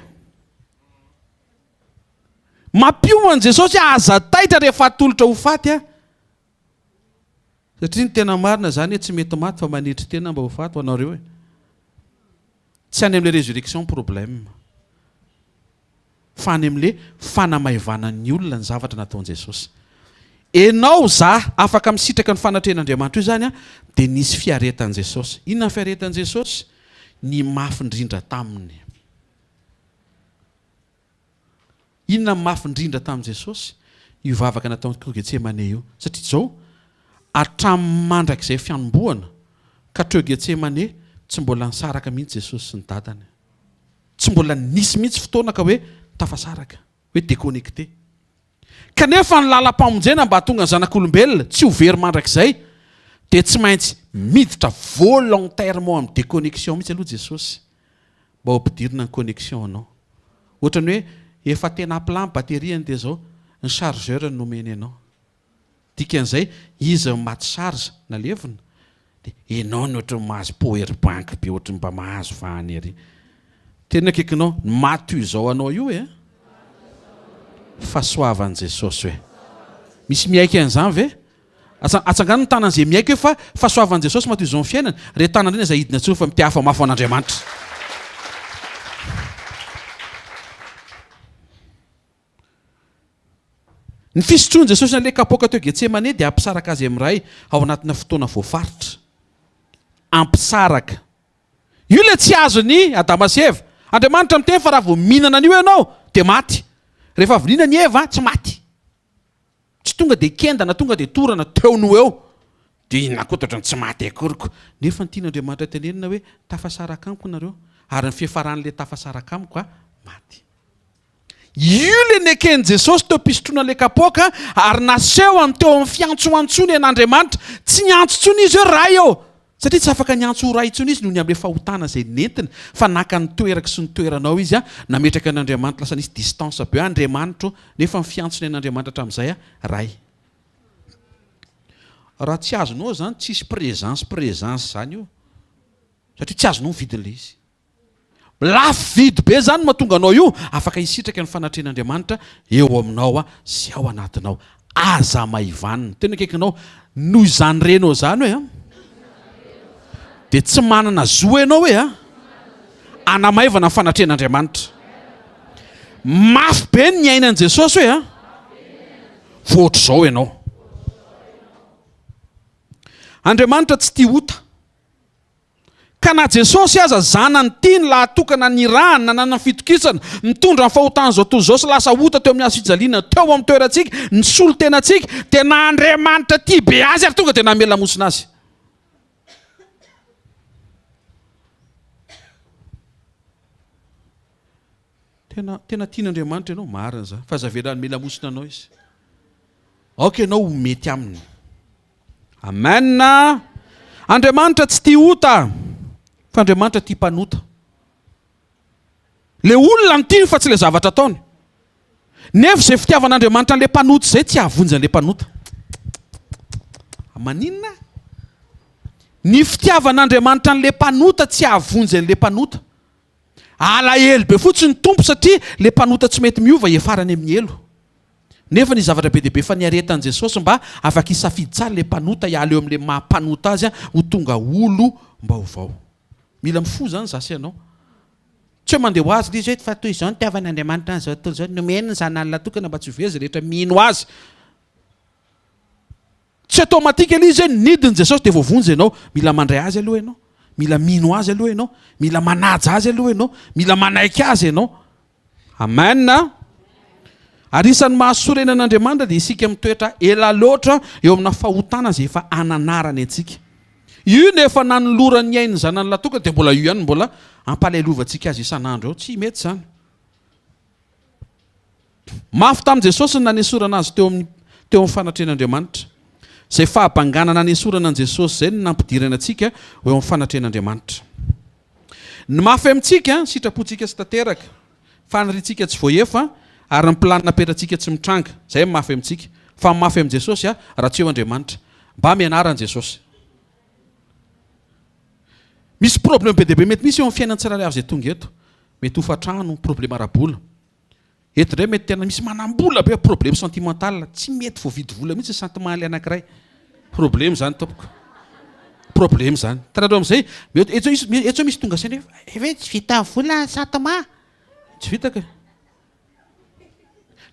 Mampiomana Jesosy hoe aza taitra rehefa atolotra ho faty aho. Satria ny tena marina zany hoe tsy mety maty fa manetry tena mba ho faty ho anareo e. Tsy any amin'ilay résurrection ny problème. Fa any amin'ilay fanamaivanan'ny olona ny zavatra nataon'i Jesosy. Enao, za, afaka misitraka ny fanatrehan'Andriamanitra io zany an, dia nisy fiaretan'i Jesosy. Inona ny fiaretan'i Jesosy? Ny mafy indrindra taminy. Inona ny mafy indrindra tamin'i Jesosy? Io vavaka nataony tao Getsemane io. Satria izao, hatramin'ny mandrakizay fianombohana ka hatreo Getsemane, tsy mbola nisaraka mihitsy Jesosy sy ny Dadany. Tsy mbola nisy mihitsy fotoana ka hoe tafasaraka, hoe déconnecté. Kanefa ny lalam-pamonjena mba hahatonga ny zanak'olombelona tsy ho very mandrakizay dia tsy maintsy miditra volontairement amin'ny déconnexion mihitsy aloha Jesosy mba ho ampidirina ny connexion anao. Ohatran'ny hoe efa tena à plat ny batterie-ny dia izao ny chargeur no nomeny anao. Dikan'izay izy no maty charge nalevina dia enao no ohatran'ny mahazo power bank be ohatran'ny mba mahazo vahana ery. Tena akaikinao ny maha toy izao anao io e! Fahasoavan'i Jesosy hoe. Misy miaiky an'izany ve? Atsangano ny tanan'izay miaiky hoe fa fahasoavan'i Jesosy maha toy izao ny fiainany. Re tanana ireny aza hidina intsony fa mitehafa mafy ho an'Andriamanitra. Ny fisotroan'i Jesosy an'ilay kapoaka teo Getsemane dia hampisaraka azy amin'ny Ray ao anatina fotoana voafaritra. Hampisaraka. Io ilay tsy azon'i Adama sy Eva. Andriamanitra miteny fa raha vao mihinana an'io ianao dia maty. Rehefa avy nihinana i Eva, tsy maty. Tsy tonga dia kenda na tonga dia torana teo no eo. Dia inona koa ohatran'ny tsy maty akory ko. Nefa ny tian'Andriamanitra tenenina hoe tafasaraka amiko nareo. Ary ny fiafaran'ilay tafasaraka amiko a, maty. Io ilay neken'i Jesosy teo am-pisotroana ilay kapoaka ary nasehony teo amin'ny fiantsoantsoany an'Andriamanitra. Tsy niantso intsony izy hoe Ray ô! Satria tsy afaka niantso ho Ray intsony izy noho ny amin'ilay fahotana izay nentiny, fa naka ny toerako sy ny toeranao izy, nametraka an'Andriamanitra, lasa nisy distance be hoe Andriamanitro, nefa ny fiantsony an'Andriamanitra hatramin'izay Ray. Raha tsy azonao izany, tsisy présence présence izany io, satria tsy azonao ny vidin'ilay izy. Lafo vidy be izany no mahatonga anao io afaka hisitraka ny fanatrehan'Andriamanitra eo aminao sy ao anatinao. Aza maivanina. Tena akaikinao noho izany renao izany hoe an! Dia tsy manana zo ianao hoe an! Hanamaivana ny fanatrehan'Andriamanitra. Mafy be ny niainan'i Jesosy hoe an! Vao ohatr'izao ianao. Andriamanitra tsy tia ota. Ka na Jesosy aza zanany tiany lahatokana nirahany nananany fitokisana nitondra ny fahotan'izao tontolo izao sy lasa ota teo amin'ny hazo fijaliana teo amin'ny toerantsika nisolo tena antsika dia na Andriamanitra tia be azy ary tonga dia namela lamosina azy. Tena tena tian'Andriamanitra ianao, marina izany, fa aza avela hanome lamosina anao izy. Aoka ianao ho mety aminy. Amen. Andriamanitra tsy tia ota, fa Andriamanitra tia mpanota. Le olona no tiany fa tsy le zavatra ataony. Nefa izay fitiavan'Andriamanitra an'le mpanota izay tsy hahavonjy an'le mpanota. Maninona? Ny fitiavan'Andriamanitra an'le mpanota tsy hahavonjy an'le mpanota. Alahelo be fotsiny ny Tompo satria le mpanota tsy mety miova hiafara any amin'ny helo. Nefa nisy zavatra be dia be efa niaretan'i Jesosy mba afaka hisafidy tsara ilay mpanota hiala eo amin'ilay maha mpanota azy ho tonga olom-baovao. Mila mifoha izany izaho sy ianao. Tsy hoe mandeha ho azy ilay izy hoe fa toy izao no nitiavan'Andriamanitra an'izao tontolo izao, nomeny ny Zanany lahitokana mba tsy ho very izay rehetra mino Azy. Tsy automatique ilay izy hoe nidina Jesosy dia voavonjy ianao. Mila mandray Azy aloha ianao. Mila mino Azy aloha ianao. Mila manaja Azy aloha ianao. Mila manaiky Azy ianao. Amen a! Ary isan'ny mahasorena an'Andriamanitra dia isika mitoetra ela loatra eo amina fahotana izay efa ananarany antsika. Io no efa nanolorany ny ain'ny zanany latokana dia mbola io ihany no mbola ampalahelovantsika azy isan'andro eo. Tsy mety izany. Mafy tamin'i Jesosy ny nanesorana azy teo amin'ny teo amin'ny fanatrehan'Andriamanitra. Izay fahabangana nanesorana an'i Jesosy izay no nampidirana antsika ho eo amin'ny fanatrehan'Andriamanitra. Ny mafy amintsika, ny sitrapontsika tsy tanteraka, faniriantsika tsy voaefa, ary ny planina apetratsika tsy mitranga. Izay ny mafy amintsika. Fa ny mafy amin'i Jesosy, raha tsy eo Andriamanitra. Mba mianara an'i Jesosy. Misy problème be dia be mety misy eo amin'ny fiainan'ny tsirairay avy izay tonga eto. Mety hofantrano, problème ara-bola. Eto indray mety tena misy manambola be problème sentimental, tsy mety voavidy vola mihitsy ny sentiment ilay anankiray. Problème izany tompoko. Problème izany. Hitanareo amin'izay, mety eto zao eto zao misy tonga saina hoe eh ve tsy vita vola ny sentiment. Tsy vita ka.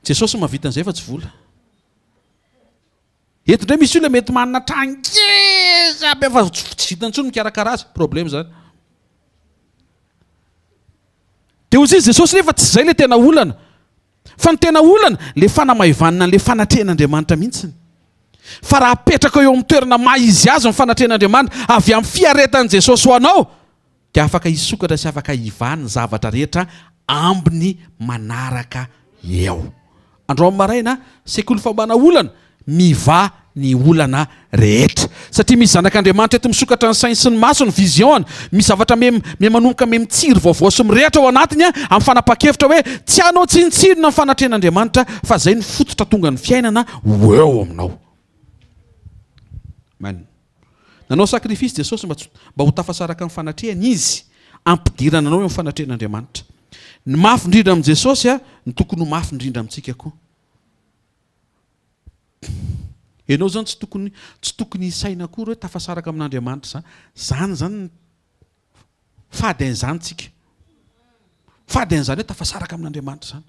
Jesosy mahavita an'izay fa tsy vola. Eto indray misy olona mety manana trano ngeza be fa tsy vitany intsony mikarakara azy, problème izany. Dia hoy izy Jesosy nefa tsy izay ilay tena olana. Fa ny tena olana ilay fanamaivanana an'ilay fanatrehan'Andriamanitra mihitsy. Fa raha apetraka eo amin'ny toerana maha izy azy ny fanatrehan'Andriamanitra avy amin'ny fiaretan'i Jesosy ho anao, dia afaka hisokatra sy afaka hivaha ny zavatra rehetra ambiny manaraka eo. Androany maraina, sekoly fambana olana, mivaha ny olana rehetra. Satria misy zanak'Andriamanitra eto misokatra ny sainy sy ny masony, vision-ny, misy zavatra me me manomboka me mitsiry vaovao sy mirehatra ao anatiny amin'ny fanapahan-kevitra hoe tsy hanao tsinontsinona ny fanatrehan'Andriamanitra fa izay no fototra tonga ny fiainana ho eo aminao. Amen. Nanao sacrifice Jesosy mba tsy mba ho tafasaraka amin'ny fanatrehany Izy, hampidirana anao eo amin'ny fanatrehan'Andriamanitra. Ny mafy indrindra amin'i Jesosy no tokony ho mafy indrindra amintsika koa. Ianao izany tsy tokony tsy tokony hisaina akory hoe tafasaraka amin'Andriamanitra izany. Izany izany fady an'izany tsika. Fady an'izany hoe tafasaraka amin'Andriamanitra izany.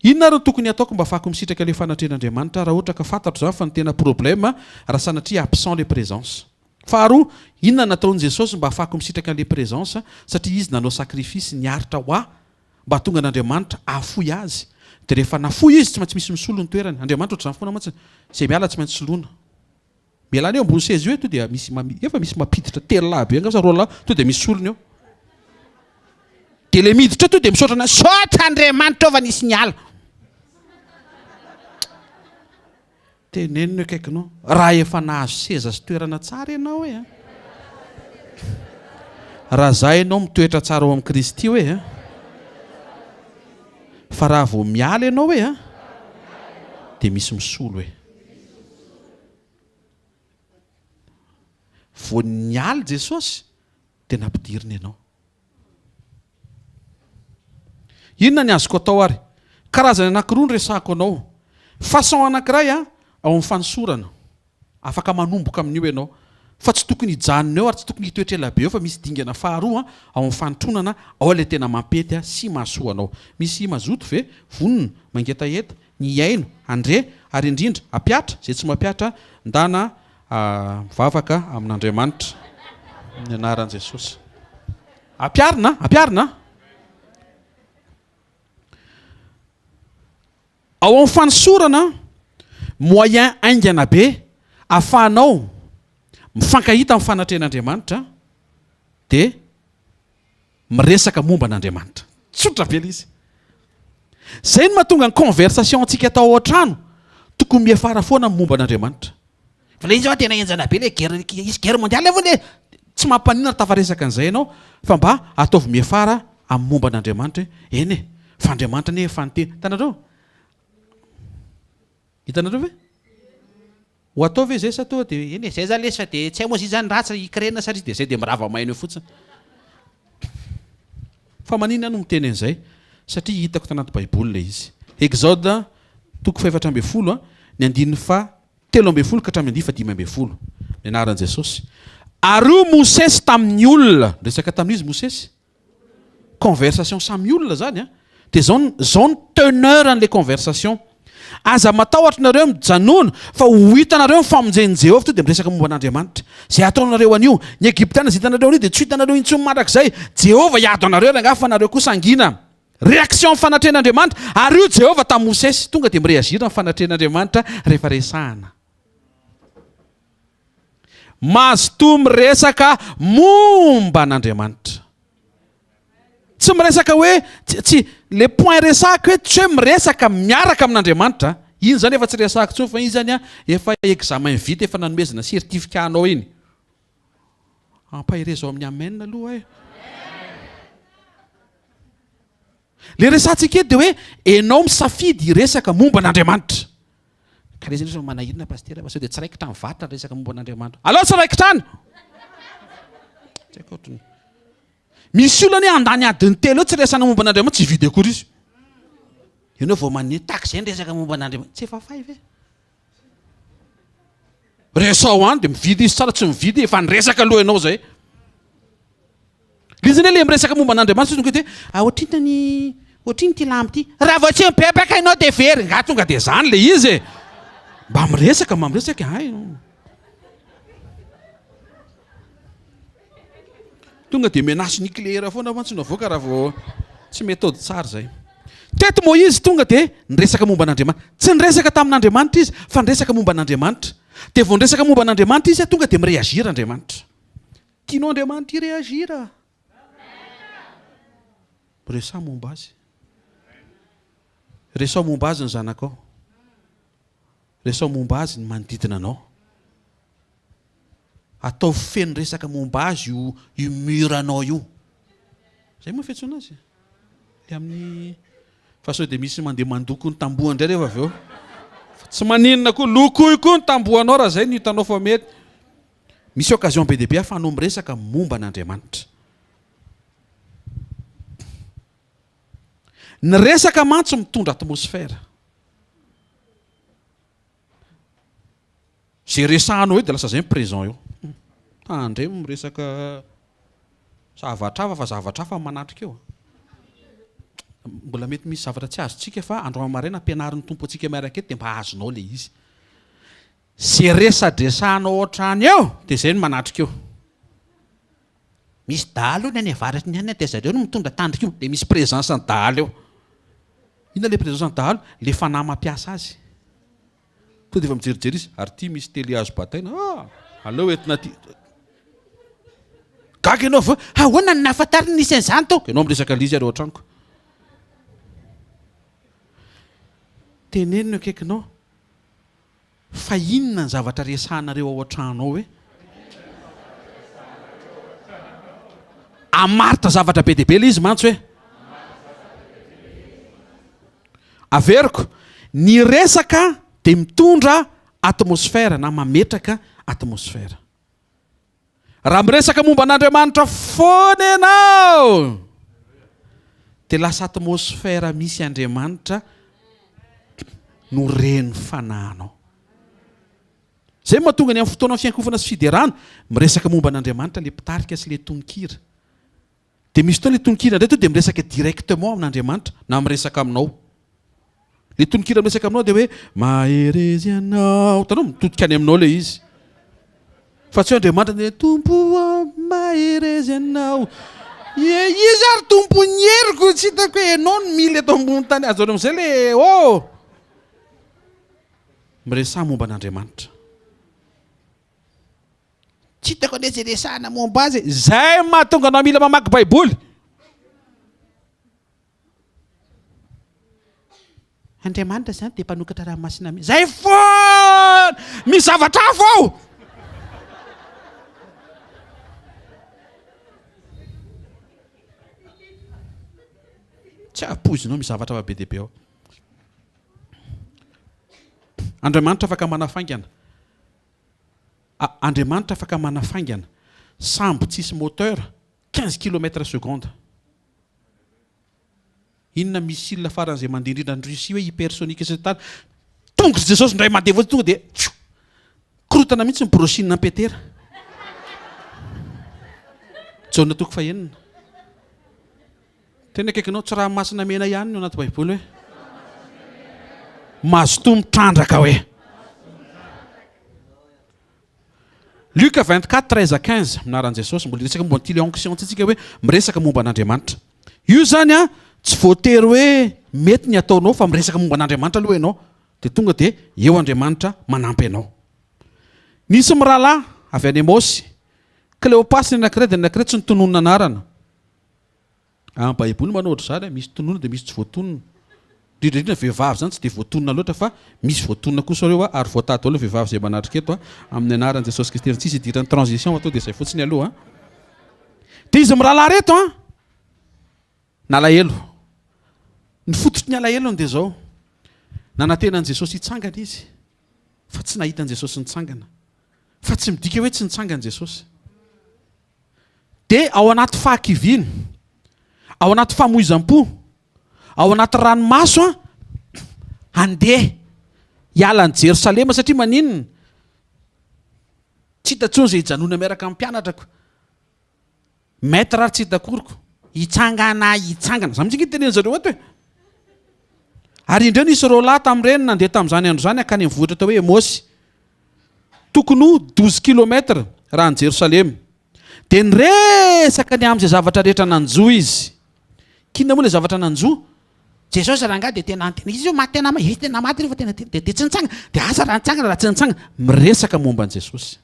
Inona ary no tokony hataoko mba afahako misitraka ilay fanatrehan'Andriamanitra raha ohatra ka fantatro izany fa ny tena problème raha sanatria absent le présence. Faharoa, inona no nataon'i Jesosy mba afahako misitraka an'ilay présence satria izy nanao sacrifice niaritra ho ahy mba hahatonga an'Andriamanitra hahafoy azy. Dia rehefa nafoy izy tsy maintsy misy misolo ny toerany. Andriamanitra ohatr'izany foana mantsy, izay miala tsy maintsy soloina. Mialà eo ambony seza io e, to dia misy efa misy mampiditra telolahy be angamba sa roalahy, to dia misy solony eo. Dia le miditra eo to dia misaotra an'A, saotra Andriamanitra eo fa nisy niala. Teneno ny akaikinao, raha efa nahazo seza sy toerana tsara ianao e. Raha za ianao mitoetra tsara ao amin'i Kristy hoe a. Fa raha vao miala ianao hoe a, dia misy misolo e. Vao niala Jesosy dia nampidiriny ianao. Inona ny azoko atao ary? Karazany anankiroa no resahako anao. Façon anankiray ao amin'ny fanosorana. Afaka manomboka amin'io ianao. Fa tsy tokony hijanona eo ary tsy tokony hitoetra ela be eo fa misy dingana faharoa ao amin'ny fanotronana, ao ilay tena mampety sy mahasoa anao. Misy mazoto ve? Vonona? Mangetaheta? Ny hihaino, handre, ary indrindra hampiatra, izay tsy mampiatra, ndana mivavaka amin'Andriamanitra. Amin'ny anaran'i Jesosy. Ampiharina, ampiharina. Ao amin'ny fanosorana, moyen haingana be ahafahanao mifankahita amin'ny fanatrehan'Andriamanitra dia miresaka momba an'Andriamanitra. Tsotra be ilay izy. Izay no mahatonga ny conversation antsika atao ao an-trano tokony miafara foana amin'ny momba an'Andriamanitra. Fa ilay izy hoa tena henjana be ilay guerre, hisy guerre mondiale ve le? Tsy mampaninona raha tafaresaka an'izay ianao fa mba ataovy miafara amin'ny momba an'Andriamanitra hoe eny e, fa Andriamanitra anie efa niteny. Hitanareo? Hitanareo ve? Ho atao ve izay sa toa dia eny e, zay zany lesy fa dia tsy hay moa izy zany ratsy Ukraine sa dia zay dia mirava maina eo fotsiny. Fa maninona aho no miteny an'izay? Satria hitako tanaty baiboly ilay izy. Exode toko faha-14, ny andininy faha 13 ka hatramin'ny andininy faha 15. Ny anaran'i Jesosy. Ary hoy Mosesy tamin'ny olona, niresaka tamin'iza Mosesy? Conversation samy olona zany an! Dia zao zao ny teneur an'ilay conversation. Aza matahotra nareo mijanona fa ho hitanareo ny famonjen'i Jehovah. Tonga dia miresaka momba an'Andriamanitra. Izay ataonareo anio, ny Egyptiana izay hitanareo anio dia tsy ho hitanareo intsony mandrakizay. Jehovah hiady ho anareo rangahy fa nareo kosa hangina. Réaction amin'ny fanatrehan'Andriamanitra. Ary hoy Jehovah tamin'i Mosesy, tonga dia mi-réagir ny fanatrehan'Andriamanitra rehefa resahana. Mazotoa miresaka momba an'Andriamanitra. Tsy miresaka hoe, tsy, le point resahako eto tsy hoe miresaka miaraka amin'Andriamanitra. Iny zany efa tsy resahako intsony fa iny zany efa examen vita efa nanomezana certificat anao iny. Ampaherezo amin'ny amen aloha e. Le resahantsika eto dia hoe enao misafidy hiresaka momba an'Andriamanitra. Ka le izy nefa manahirana pasitera fa sao dia tsy raikitra ny varotra ny resaka momba an'Andriamanitra. Aleo tsy raikitra any! Tsy haiko ohatry ny. Misy olona anie handany adiny telo eo tsy resahana momba an'Andriamanitra tsy hividy akory izy. Ianao vao manome tahaka izay ny resaka momba an'Andriamanitra. Tsy efa fay ve? Resaho any dia mividy izy tsara tsy mividy efa niresaka aloha ianao zay. Le izy anie le miresaka momba an'Andriamanitra tonga dia ah ohatrinona ny ohatrinona ity lamba ity? Raha vao tsy mibebaka ianao dia very. Nga tonga dia zany le izy e. Mba miresaka mba miresaka hay. Tonga dia menace nucléaire foana mantsy no avoaka raha vao tsy méthode tsara izay. Teto Moizy tonga dia niresaka momba an'Andriamanitra. Tsy niresaka tamin'Andriamanitra izy fa niresaka momba an'Andriamanitra. Dia vao niresaka momba an'Andriamanitra izy tonga dia mi-réagir Andriamanitra. Tianao Andriamanitra hi-réagir? Miresaha momba azy. Resaho momba azy ny zanakao. Resaho momba azy ny manodidina anao. Ataovy feno resaka momba azy io io mur anao io. Zay moa fiantsoana azy? Le amin'ny fa sao dia misy mandeha mandoko ny tamboho indray rehefa avy eo. Fa tsy maninona koa, lokoy koa ny tambohanao raha zay no hitanao fa mety. Misy occasion be dia be ahafahanao miresaka momba an'Andriamanitra. Ny resaka mantsy mitondra atmosphère. Zay resahanao eo dia lasa zay ny présent eo. Tandremo miresaka zavatra hafa fa zavatra hafa manatrika eo. Mbola mety misy zavatra tsy azontsika fa androany maraina ampianarin'ny Tompo antsika miaraka eto dia mba azonao le izy. Ze resadresahanao ao an-trano eo dia zay no manatrika eo. Misy dahalo hono any avaratry ny any dia zareo no mitondra tandroka io dia misy présence ny dahalo eo. Inona le présence ny dahalo? Le fanahy mampiasa azy. Tonga dia efa mijerijery izy, ary ity misy télé azo bataina, ah! Aleo entina aty. Gaga ianao avy eo, ahoana no nahafantariny nisy an'izany tao? Ianao miresaka an'ilay izy ary ao an-tranoko. Teneno ny akaikinao fa inona ny zavatra resahanareo ao an-trano ao e? Hamaritra zavatra be dia be ilay izy mantsy hoe. Averiko, ny resaka dia mitondra atmosphère na mametraka atmosphère. Raha miresaka momba an'Andriamanitra foana ianao dia lasa atmosphère misy Andriamanitra no ren'ny fanahinao. Izay no mahatonga ny amin'ny fotoanan'ny fiankofana sy fiderana, miresaka momba an'Andriamanitra ilay mpitarika sy ilay tononkira. Dia misy fotoana ilay tononkira indray tonga dia miresaka directement amin'Andriamanitra na miresaka aminao. Ilay tononkira miresaka aminao dia hoe mahereza ianao. Hitanao, mitodika any aminao ilay izy. Fa tsy hoe Andriamanitra dia Tompo ô, mahereza ianao. Ie, izy ary Tompon'ny heriko, tsy hitako hoe ianao no mila eto ambony tany. Azahoana amin'izay ilay ô. Miresaha momba an'Andriamanitra. Tsy hitako anie izay resahana momba azy e. Izay mahatonga anao mila mamaky Baiboly. Andriamanitra izany dia mpanokatra ranomasina mena. Izay foana! Misy zavatra hafa ao! Tsy ampoizinao misy zavatra hafa be dia be ao. Andriamanitra afaka manafaingana. A Andriamanitra afaka manafaingana sambo tsisy moteur 15 kilomètre seconde. Inona missile faran'izay mandeha indrindra any Russie hoe hypersonique sy ny tariny. Tongotr'i Jesosy indray mandeha fotsiny tonga dia tsioh! Korotana mihitsy ny brushing an'i Petera. Jaona toko fahenina. Tena akaikinao, tsy ranomasina mena ihany no anaty baiboly hoe. Mazotoa mitrandraka hoe. Luc 24, 13 à 15, amin'ny anaran'i Jesosy, mbola hiresaka momba an'ity le onction ity tsika hoe miresaka momba an'Andriamanitra. Io zany an, tsy voatery hoe mety ny ataonao fa miresaka momba an'Andriamanitra aloha ianao, dia tonga dia eo Andriamanitra manampy anao. Nisy mirahalahy avy any Emaosy, Kleopasy ny anankiray dia ny anankiray tsy notononina anarana. Amin'ny baiboly manao ohatr'izany misy tononina dia misy tsy voatonona. Indrindra indrindra vehivavy izany tsy dia voatonona loatra fa misy voatonona kosa ireo ary voatahy daholo ny vehivavy izay manatrika eto amin'ny anaran'i Jesosy Kristy. Tsisy idiran'ny transition fa tonga dia izay fotsiny aloha. Dia izy mirahalahy ireto an! Nalahelo. Ny fototry ny alahelony dia izao, nanantena an'i Jesosy hitsangana izy fa tsy nahita an'i Jesosy nitsangana. Fa tsy midika hoe tsy nitsangana Jesosy. Dia ao anaty fahakiviana, ao anaty famoizam-po, ao anaty ranomaso an, handeha hiala an'i Jerosalema satria maninona? Tsy hita intsony izay hijanona miaraka amin'ny mpianatrako. Maître ary tsy hita akoriko. Hitsangana, hitsangana. Izany mihitsy ange tenenin zareo ato e. Ary indreo nisy roalahy tamin'ireny nandeha tamin'izany andro izany hankany amin'ny vohitra atao hoe Emosy. Tokony ho douze kilomètres raha any Jerosalema. Dia niresaka ny amin'izay zavatra rehetra nanjo izy. K'inona moa ilay zavatra nanjo? Jesosy rangahy dia tena tena izy io maty tena izy tena maty rehefa tena dia dia tsy nitsangana. Dia asa raha nitsangana raha tsy nitsangana. Miresaka momba an'i Jesosy.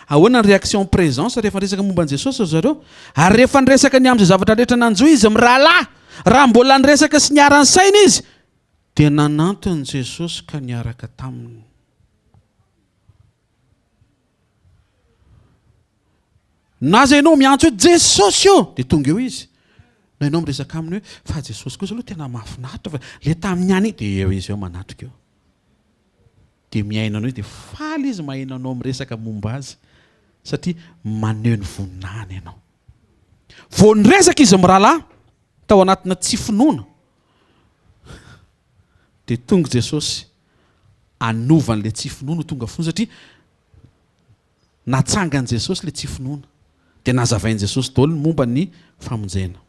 Ahoana ny réaction présence rehefa niresaka momba an'i Jesosy ry zareo? Ary rehefa niresaka ny amin'izay zavatra rehetra nanjo izy mirahalahy, raha mbola niresaka sy niara-nisaina izy, dia nanantona Jesosy ka niaraka taminy. Na aza ianao miantso hoe Jesosy ô! dia tonga eo izy. Na ianao miresaka aminy hoe fa Jesosy kosa aloha tena mahafinaritra fa le tamin'ny any dia eo izy eo manatrika eo. Dia mihaino anao izy dia faly izy maheno anao miresaka momba azy satria maneho ny voninahiny ianao. Vao niresaka izy mirahalahy tao anatina tsy finoana dia tonga Jesosy hanova an'ilay tsy finoana ho tonga finoana satria natsangan'i Jesosy ilay tsy finoana. Dia nazavain'i Jesosy daholo ny momba ny famonjena.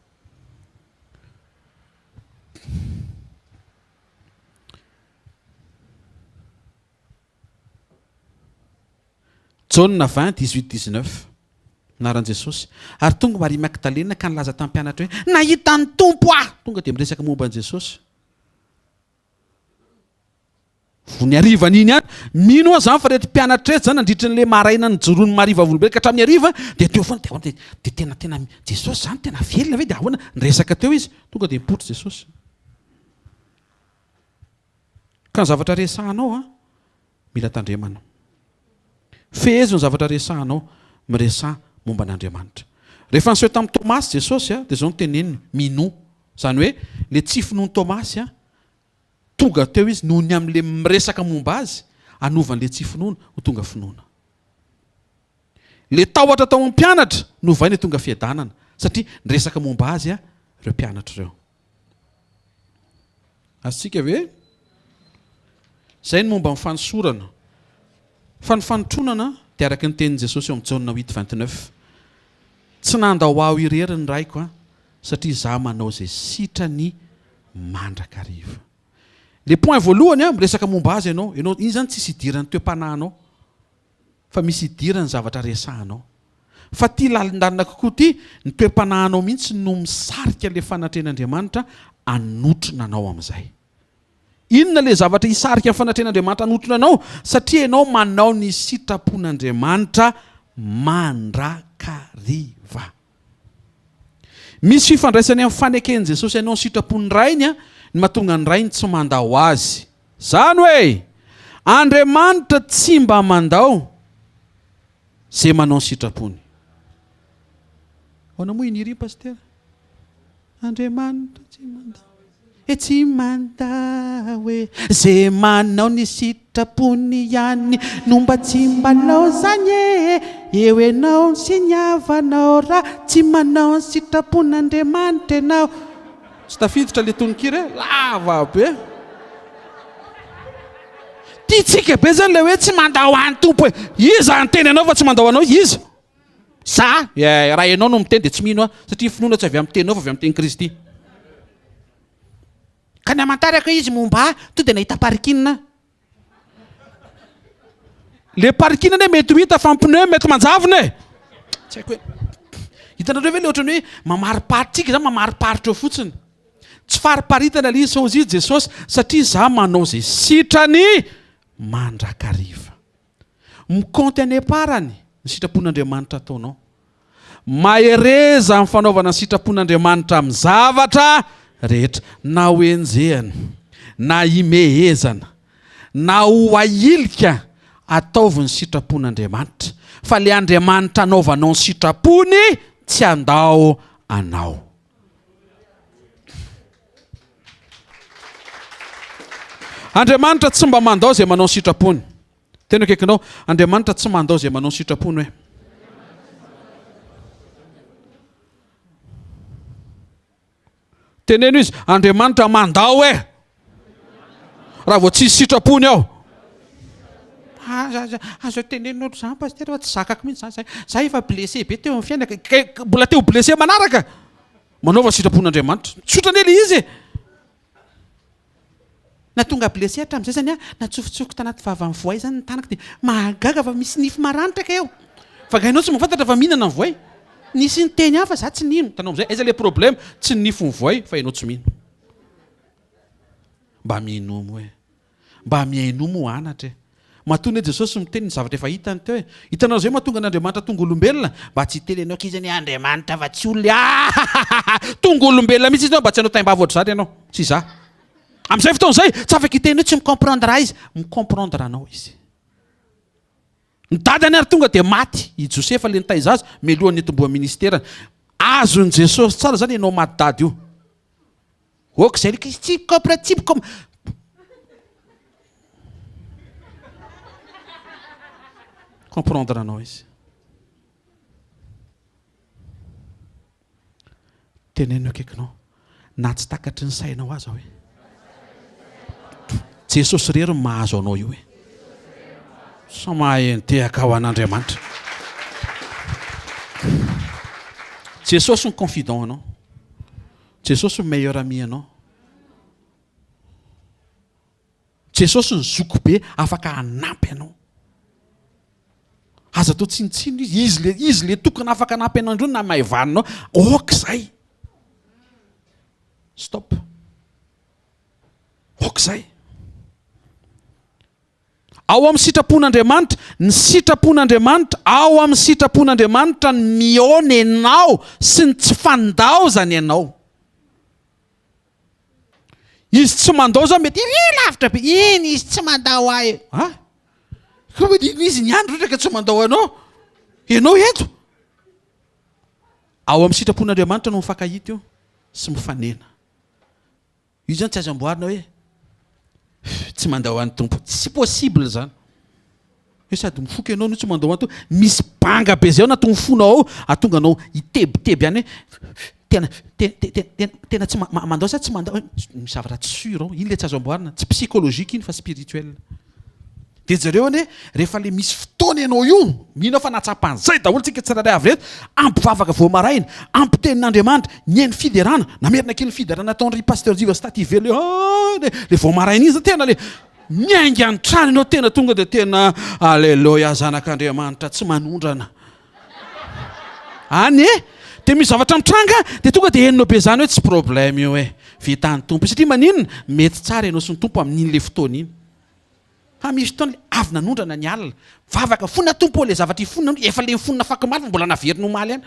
Jaona 20, 18, 19, Anaran'i Jesosy. Ary tonga Maria Magdalena ka nilaza tamin'ny mpianatra hoe, Nahita ny Tompo aho! Tonga dia miresaka momba an'i Jesosy. Vao ny harivan'iny ihany, mino aho izany fa ireto mpianatra ireto izany nandritry ny le maraina nijoroan'i Maria vavolombelona ka hatramin'ny hariva dia teo foana, dia ahoana, dia tena tena Jesosy izany tena velona ve dia ahoana? Niresaka teo izy, tonga dia nipoitra Jesosy. Ka ny zavatra resahanao an, mila tandremana. Fehezo ny zavatra resahanao, miresaha momba an'Andriamanitra. Rehefa niseho tamin'i Tomasy Jesosy an, dia izao no teneniny, minoa. Izany hoe, ilay tsy finoan'i Tomasy an, tonga teo izy noho ny amin'ilay miresaka momba azy, hanova an'ilay tsy finoana ho tonga finoana. Ilay tahotra tao amin'ny mpianatra, novainy ho tonga fiadanana, satria niresaka momba azy ireo mpianatra ireo. Azontsika ve? Izay ny momba ny fanosorana. Fa ny fanotronana dia araka ny tenin'i Jesosy eo amin'ny Jaona huit 29. Tsy nandao aho irery ny Raiko an, satria izaho manao izay sitrany mandrakariva. Le point voalohany an, miresaka momba azy ianao. Ianao, iny izany tsisy idiran'ny toe-panahinao. Fa misy idirany zavatra resahanao. Fa ty lalindalina kokoa ty, ny toe-panahinao mihitsy no misarika le fanatrehan'Andriamanitra hanotrona anao amin'izay. Inona le zavatra hisarika ny fanatrehan'Andriamanitra hanotrona anao? Satria ianao manao ny sitrapon'Andriamanitra mandrakariva. Misy fifandraisany amin'ny faneken'i Jesosy hanao ny sitrapon'ny Rainy ny mahatonga ny Rainy tsy mandao azy. Izany hoe, Andriamanitra tsy mba mandao izay manao ny sitrapony. Ahoana moa i Niry Pasitera? Andriamanitra tsy mandao e tsy mandao e Ze manao ny sitrapony ihany no mba tsy mba laozany e Eo enao sy ny havanao raha tsy manao ny sitrapon'Andriamanitra enao Tsy tafiditra le tononkira e, lava be. Tiantsika be zany le hoe tsy mandao ahy ny Tompo e. Iza niteny anao fa tsy mandao anao? Iza? Za? Eh, raha ianao no miteny dia tsy mino aho, satria finoana tsy avy amin'ny teninao fa avy amin'ny tenin'i Kristy. Ka ny hamantarako hoe izy momba ahy, to dia nahita parking aho. Le parking anie mety ho hita fa ny pneu mety manjavona e! Tsy haiko hoe hitanareo ve le ohatran'ny hoe mamariparitra tsika zany mamariparitra eo fotsiny. Tsy fariparitana le izy fa hozy Jesosy satria za manao ze sitrany mandrakariva. Mi-compte any am-parany ny sitrapon'Andriamanitra ataonao. Mahereza amin'ny fanaovana ny sitrapon'Andriamanitra amin'ny zavatra rehetra, na ho enjehana, na himehezana, na ho ahilika, ataovy ny sitrapon'Andriamanitra, fa ilay Andriamanitra anaovanao ny sitrapony tsy handao anao. Andriamanitra tsy mba mandao izay manao ny sitrapony. Tena akaikinao, Andriamanitra tsy mandao izay manao ny sitrapony hoe. Teneno izy, Andriamanitra mandao e! Raha vao tsisy sitrapony ao. Aza aza tenenina ohatr'izany pasitera fa tsy zakako mihitsy izany zay. Za efa blessé be teo amin'ny fiainako. Ka mbola te ho blessé manaraka? Manaova sitrapon'Andriamanitra. Tsotra anie le izy e! Na tonga blessé hatramin'izay zany aho, natsofotsofoko tanaty vavan'ny voay zany ny tanako dia mahagaga fa misy nify maranitra kay eo. Fa nga ianao tsy mahafantatra fa mihinana ny voay? Nisy niteny ahy fa za tsy nino. Hitanao amin'izay aiza le problème? Tsy ny nifin'ny voay fa ianao tsy mino. Mba minoa moa e. Mba mihainoa moa anatra e. Matoa anie Jesosy miteny ny zavatra efa hitany teo e. Hitanao izay mahatonga an'Andriamanitra tonga olombelona? Mba tsy hiteny ianao k'izy anie Andriamanitra fa tsy olona e. Ahahaha! Tonga olombelona mihitsy izy mba tsy hanao taimbava ohatr'izany ianao sy izaho. Amin'izay fotoana izay, tsy afaka hiteny hoe tsy mi-comprendre ahy izy. Mi-comprendre anao izy. Ny dadany ary tonga dia maty i Josefa ilay nitaiza azy mialohan'ny nitomboan'ny ministerany. Azon'i Jesosy tsara izany ianao maty dada io. Ok zay le tsy mi-compre tsy mi-com. Comprendre anao izy. Teneno akaikinao na tsy takatry ny sainao aza hoe Jesosy irery no mahazo anao io e. Sao mahay nitehaka ho an'Andriamanitra. Jesosy no confident anao. Jesosy no meilleur ami anao. Jesosy no zoky be afaka hanampy anao. Aza atao tsinontsinona izy, izy le izy le tokana afaka hanampy anao indreo na maivaninao. Ok zay. Stop. Ok zay. Ao amin'ny sitrapon'Andriamanitra, ny sitrapon'Andriamanitra, ao amin'ny sitrapon'Andriamanitra ny mihaona ianao sy ny tsy fandaozany ianao. Izy tsy mandao zao mety ery lavitra be, iny izy tsy mandao ahy. Ha? Koa izy niandry ohatra ka tsy mandao anao. Ianao eto. Ao amin'ny sitrapon'Andriamanitra no mifankahita io sy mifanena. Io zany tsy azo amboarina hoe tsy mandao an'ny Tompo. Tsy possible zany. Hoe sady mifoka ianao no tsy mandao an'ny Tompo. Misy banga be zay ao anatin'ny fonao ao ahatonga anao hitebiteby any hoe tena tena tena tsy mandao sa tsy mandao. Misy zavatra tsy sûr ao. Iny le tsy azo amboarina. Tsy psychologique iny fa spirituel. Dia jereo anie, rehefa le misy fotoana ianao io, mino aho fa nahatsapa an'izay daholo tsika tsirairay avy reto, ampy vavaka vao maraina, ampy tenin'Andriamanitra, nihaino fiderana, namerina kely ny fiderana nataon'ry Pasteur Jiva sy Taty Velo le le vao maraina iny zany tena le miainga ny trano ianao tena tonga dia tena aleloia zanak'Andriamanitra tsy manondrana. Any e! Dia misy zavatra mitranga dia tonga dia henonao be zany hoe tsy problème io e, vitan'ny Tompo satria maninona? Mety tsara ianao sy ny Tompo amin'iny le fotoana iny. Fa misy fotoana le avy nanondrana ny alina, vavaka, fona Tompo ô le zavatra ifonina efa le nifonina afakomaly fa mbola naveriny omaly ihany.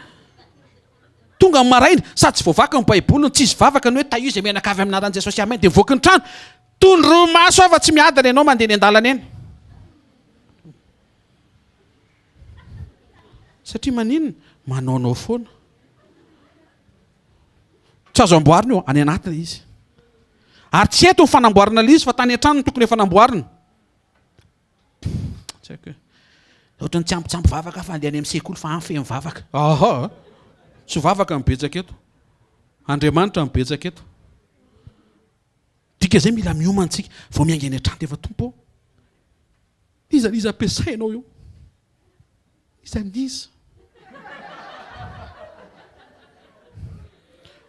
Tonga ny maraina, sady tsy voavaky ny baiboliny, tsisy vavaka ny hoe tahio izay mianakavy amin'ny anaran'i Jesosy amen, dia mivoaka ny trano, tondromaso aho fa tsy miadana ianao mandeha eny an-dalana eny. Satria maninona? Manaonao foana. Tsy azo amboarina io, any anaty ilay izy. Ary tsy eto ny fanamboarana ilay izy fa tany an-trano no tokony efa namboarina. Tsy haiko hoe. Ohatran'ny tsy ampy tsy ampy vavaka fa andeha any amin'ny sekoly fa any feno vavaka. Aha! Tsy vavaka no betsaka eto. Andriamanitra no betsaka eto. Dika izay mila miomana tsika. Vao miainga any an-trano dia efa Tompo ô. N'iza n'iza ampiasainao eo. N'iza n'iza.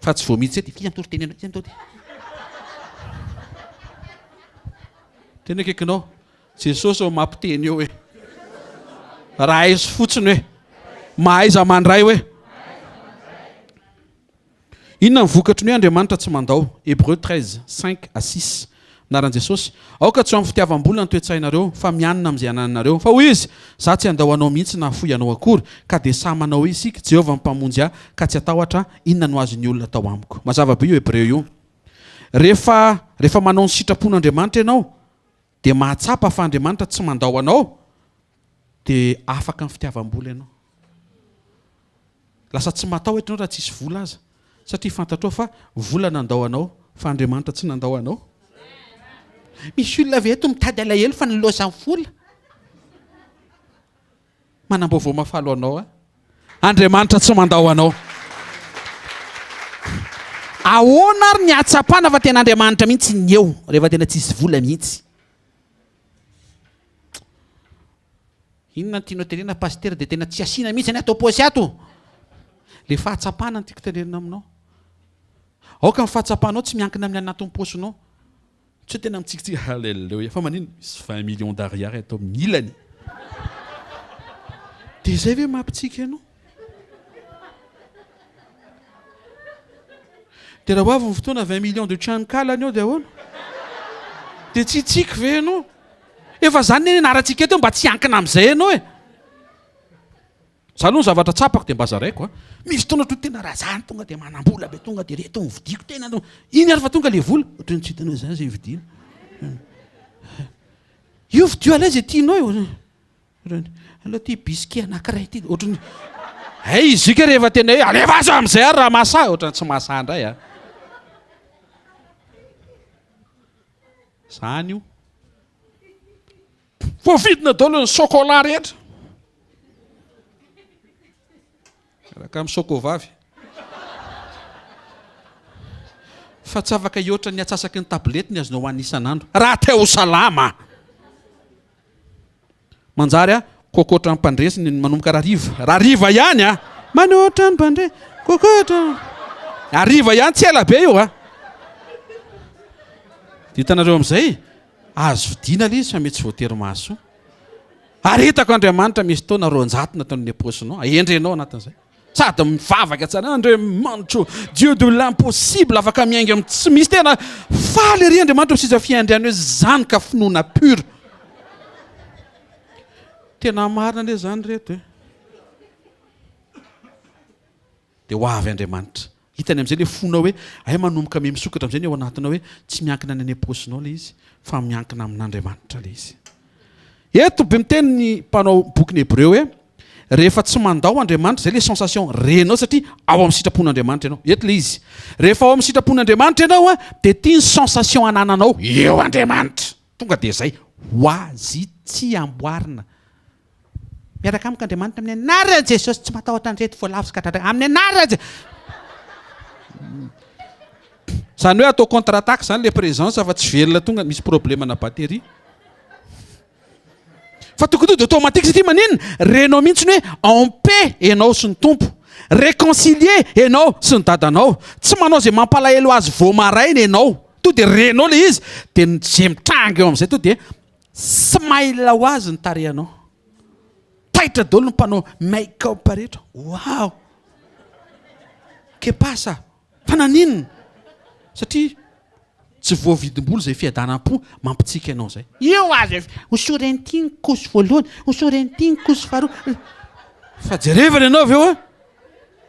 Fa tsy vao mihitsy eto. Iza mitory teny anao? Iza mitory teny? Teny akaikinao. Jesosy ao mampiteny eo hoe. Raiso fotsiny hoe. Mahaiza mandray hoe. Inona ny vokatry ny hoe Andriamanitra tsy mandao? Hébreux 13, 5 à 6. Anaran'i Jesosy. Aoka tsy ho amin'ny fitiavam-bola ny toe-tsainareo, fa mianina amin'izay anananareo. Fa hoy Izy, Izaho tsy handao anao mihitsy na hahafoy anao akory. Ka dia sahy manao hoe isika, Jehovah no Mpamonjy ahy, ka tsy hatahotra aho, inona no azon'ny olona atao amiko? Mazava be io Hebreo io. Rehefa, rehefa manao ny sitrapon'Andriamanitra ianao, dia mahatsapa fa Andriamanitra tsy mandao anao, dia afaka amin'ny fitiavam-bola ianao. Lasa tsy matahotra ianao raha tsisy vola aza, satria fantatrao fa vola nandao anao, fa Andriamanitra tsy nandao anao. Misy olona ve eto mitady alahelo fa nilaozan'ny vola? Manam-baovao mahafaly ho anao aho. Andriamanitra tsy mandao anao. Ahoana ary ny hahatsapana fa tena Andriamanitra mihitsy ny eo rehefa tena tsisy vola mihitsy? Inona no tianao tenenina Pasitera dia tena tsy asiana mihitsy ny ato am-paosy ato? Le fahatsapana no tiako tenenina aminao. Aoka ny fahatsapanao tsy miankina amin'ny anatin'ny paosinao. Tsy hoe tena mitsikitsiky Haleloia fa maninona? Misy 20 millions d'ariary ato amin'ny ilany. Dia izay ve mampitsiky anao? Dia raha ho avy ny fotoana 20 millions de tranonkala ny eo dia ahoana? Dia tsy hitsiky ve ianao? Efa zany ne nianarantsika eto mba tsy hiankina amin'izay ianao e. Za aloha ny zavatra tsapako dia mba zaraiko a. Misy fotoana ohatran'ny tena raha zany tonga dia manam-bola be tonga dia reto no vidiako tena no iny ary fa tonga le vola ohatran'ny tsy hitanao izany izay vidiana. Io vidio alay izay tianao eo. Aleo ity biscuit anankiray ity ohatran'ny hay izy io ka rehefa tena hoe alefaso amin'izay ary raha mahasahy ohatran'ny tsy mahasahy indray a. Zany io. Voavidina daholo ny chocolat rehetra. Miaraka amin'ny choco-vavy. Fa tsy afaka hihoatra ny atsasaky ny tablette ny azonao hohanina isan'andro. Raha te ho salama. Manjary a, kokotra ny mpandresy ny manomboka rahariva. Rahariva ihany a! Manoatra ny mpandresy, kokotra. Hariva ihany, tsy ela be io a! Dia hitanareo amin'izay, azo vidiana ilay izy fa mety tsy voatery mahasoa. Ary hitako Andriamanitra misy fotoana 200 nataony ny paosinao, hendry ianao anatin'izay. Sady mivavaka tsara, Andriamanitro, Dieu de l'impossible, afaka miainga amin'ny tsy misy. Tena faly ery Andriamanitra amin'ny sisa fiandrianany hoe zany ka finoana pure. Tena marina anie zany reto e. Dia ho avy Andriamanitra. Hitany amin'izay ilay fonao hoe hay manomboka miha misokatra amin'izay ny ao anatinao hoe tsy miankina any any am-paosinao ilay izy fa miankina amin'Andriamanitra ilay izy. Eto be miteny ny mpanao bokin'ny Hebreo hoe rehefa tsy mandao Andriamanitra, izay ilay sensation renao satria ao amin'ny sitrapon'Andriamanitra ianao. Eto ilay izy. Rehefa ao amin'ny sitrapon'Andriamanitra ianao dia ity ny sensation anananao eo Andriamanitra. Tonga dia izay. Ho azy tsy amboarina. Miaraka amiko Andriamanitra amin'ny anaran'i Jesosy tsy matahotra an'ireto voalavo sy kadradraka amin'ny anaran'i Zany hoe atao contre attaque zany le présence fa tsy velona tonga misy problème na batterie. Fa tokony tonga de automatique satria maninona? Renao mihitsy ny hoe en paix enao sy ny Tompo. Réconcilier enao sy ny dadanao. Tsy manao izay mampalahelo azy vao maraina enao. To de renao le izy de ze mitranga eo amin'izay to de Smile ho azy ny tarehanao. Taitra daholo ny mpanao make up rehetra. Wow! Que pasa? Fa naninona? Satria tsy voavidim-bola izay fiadanam-po mampitsiky anao izay. Io aza hosory an'ity ny couche voalohany, hosory an'ity ny couche faharoa. Fa jerevana ianao avy eo an!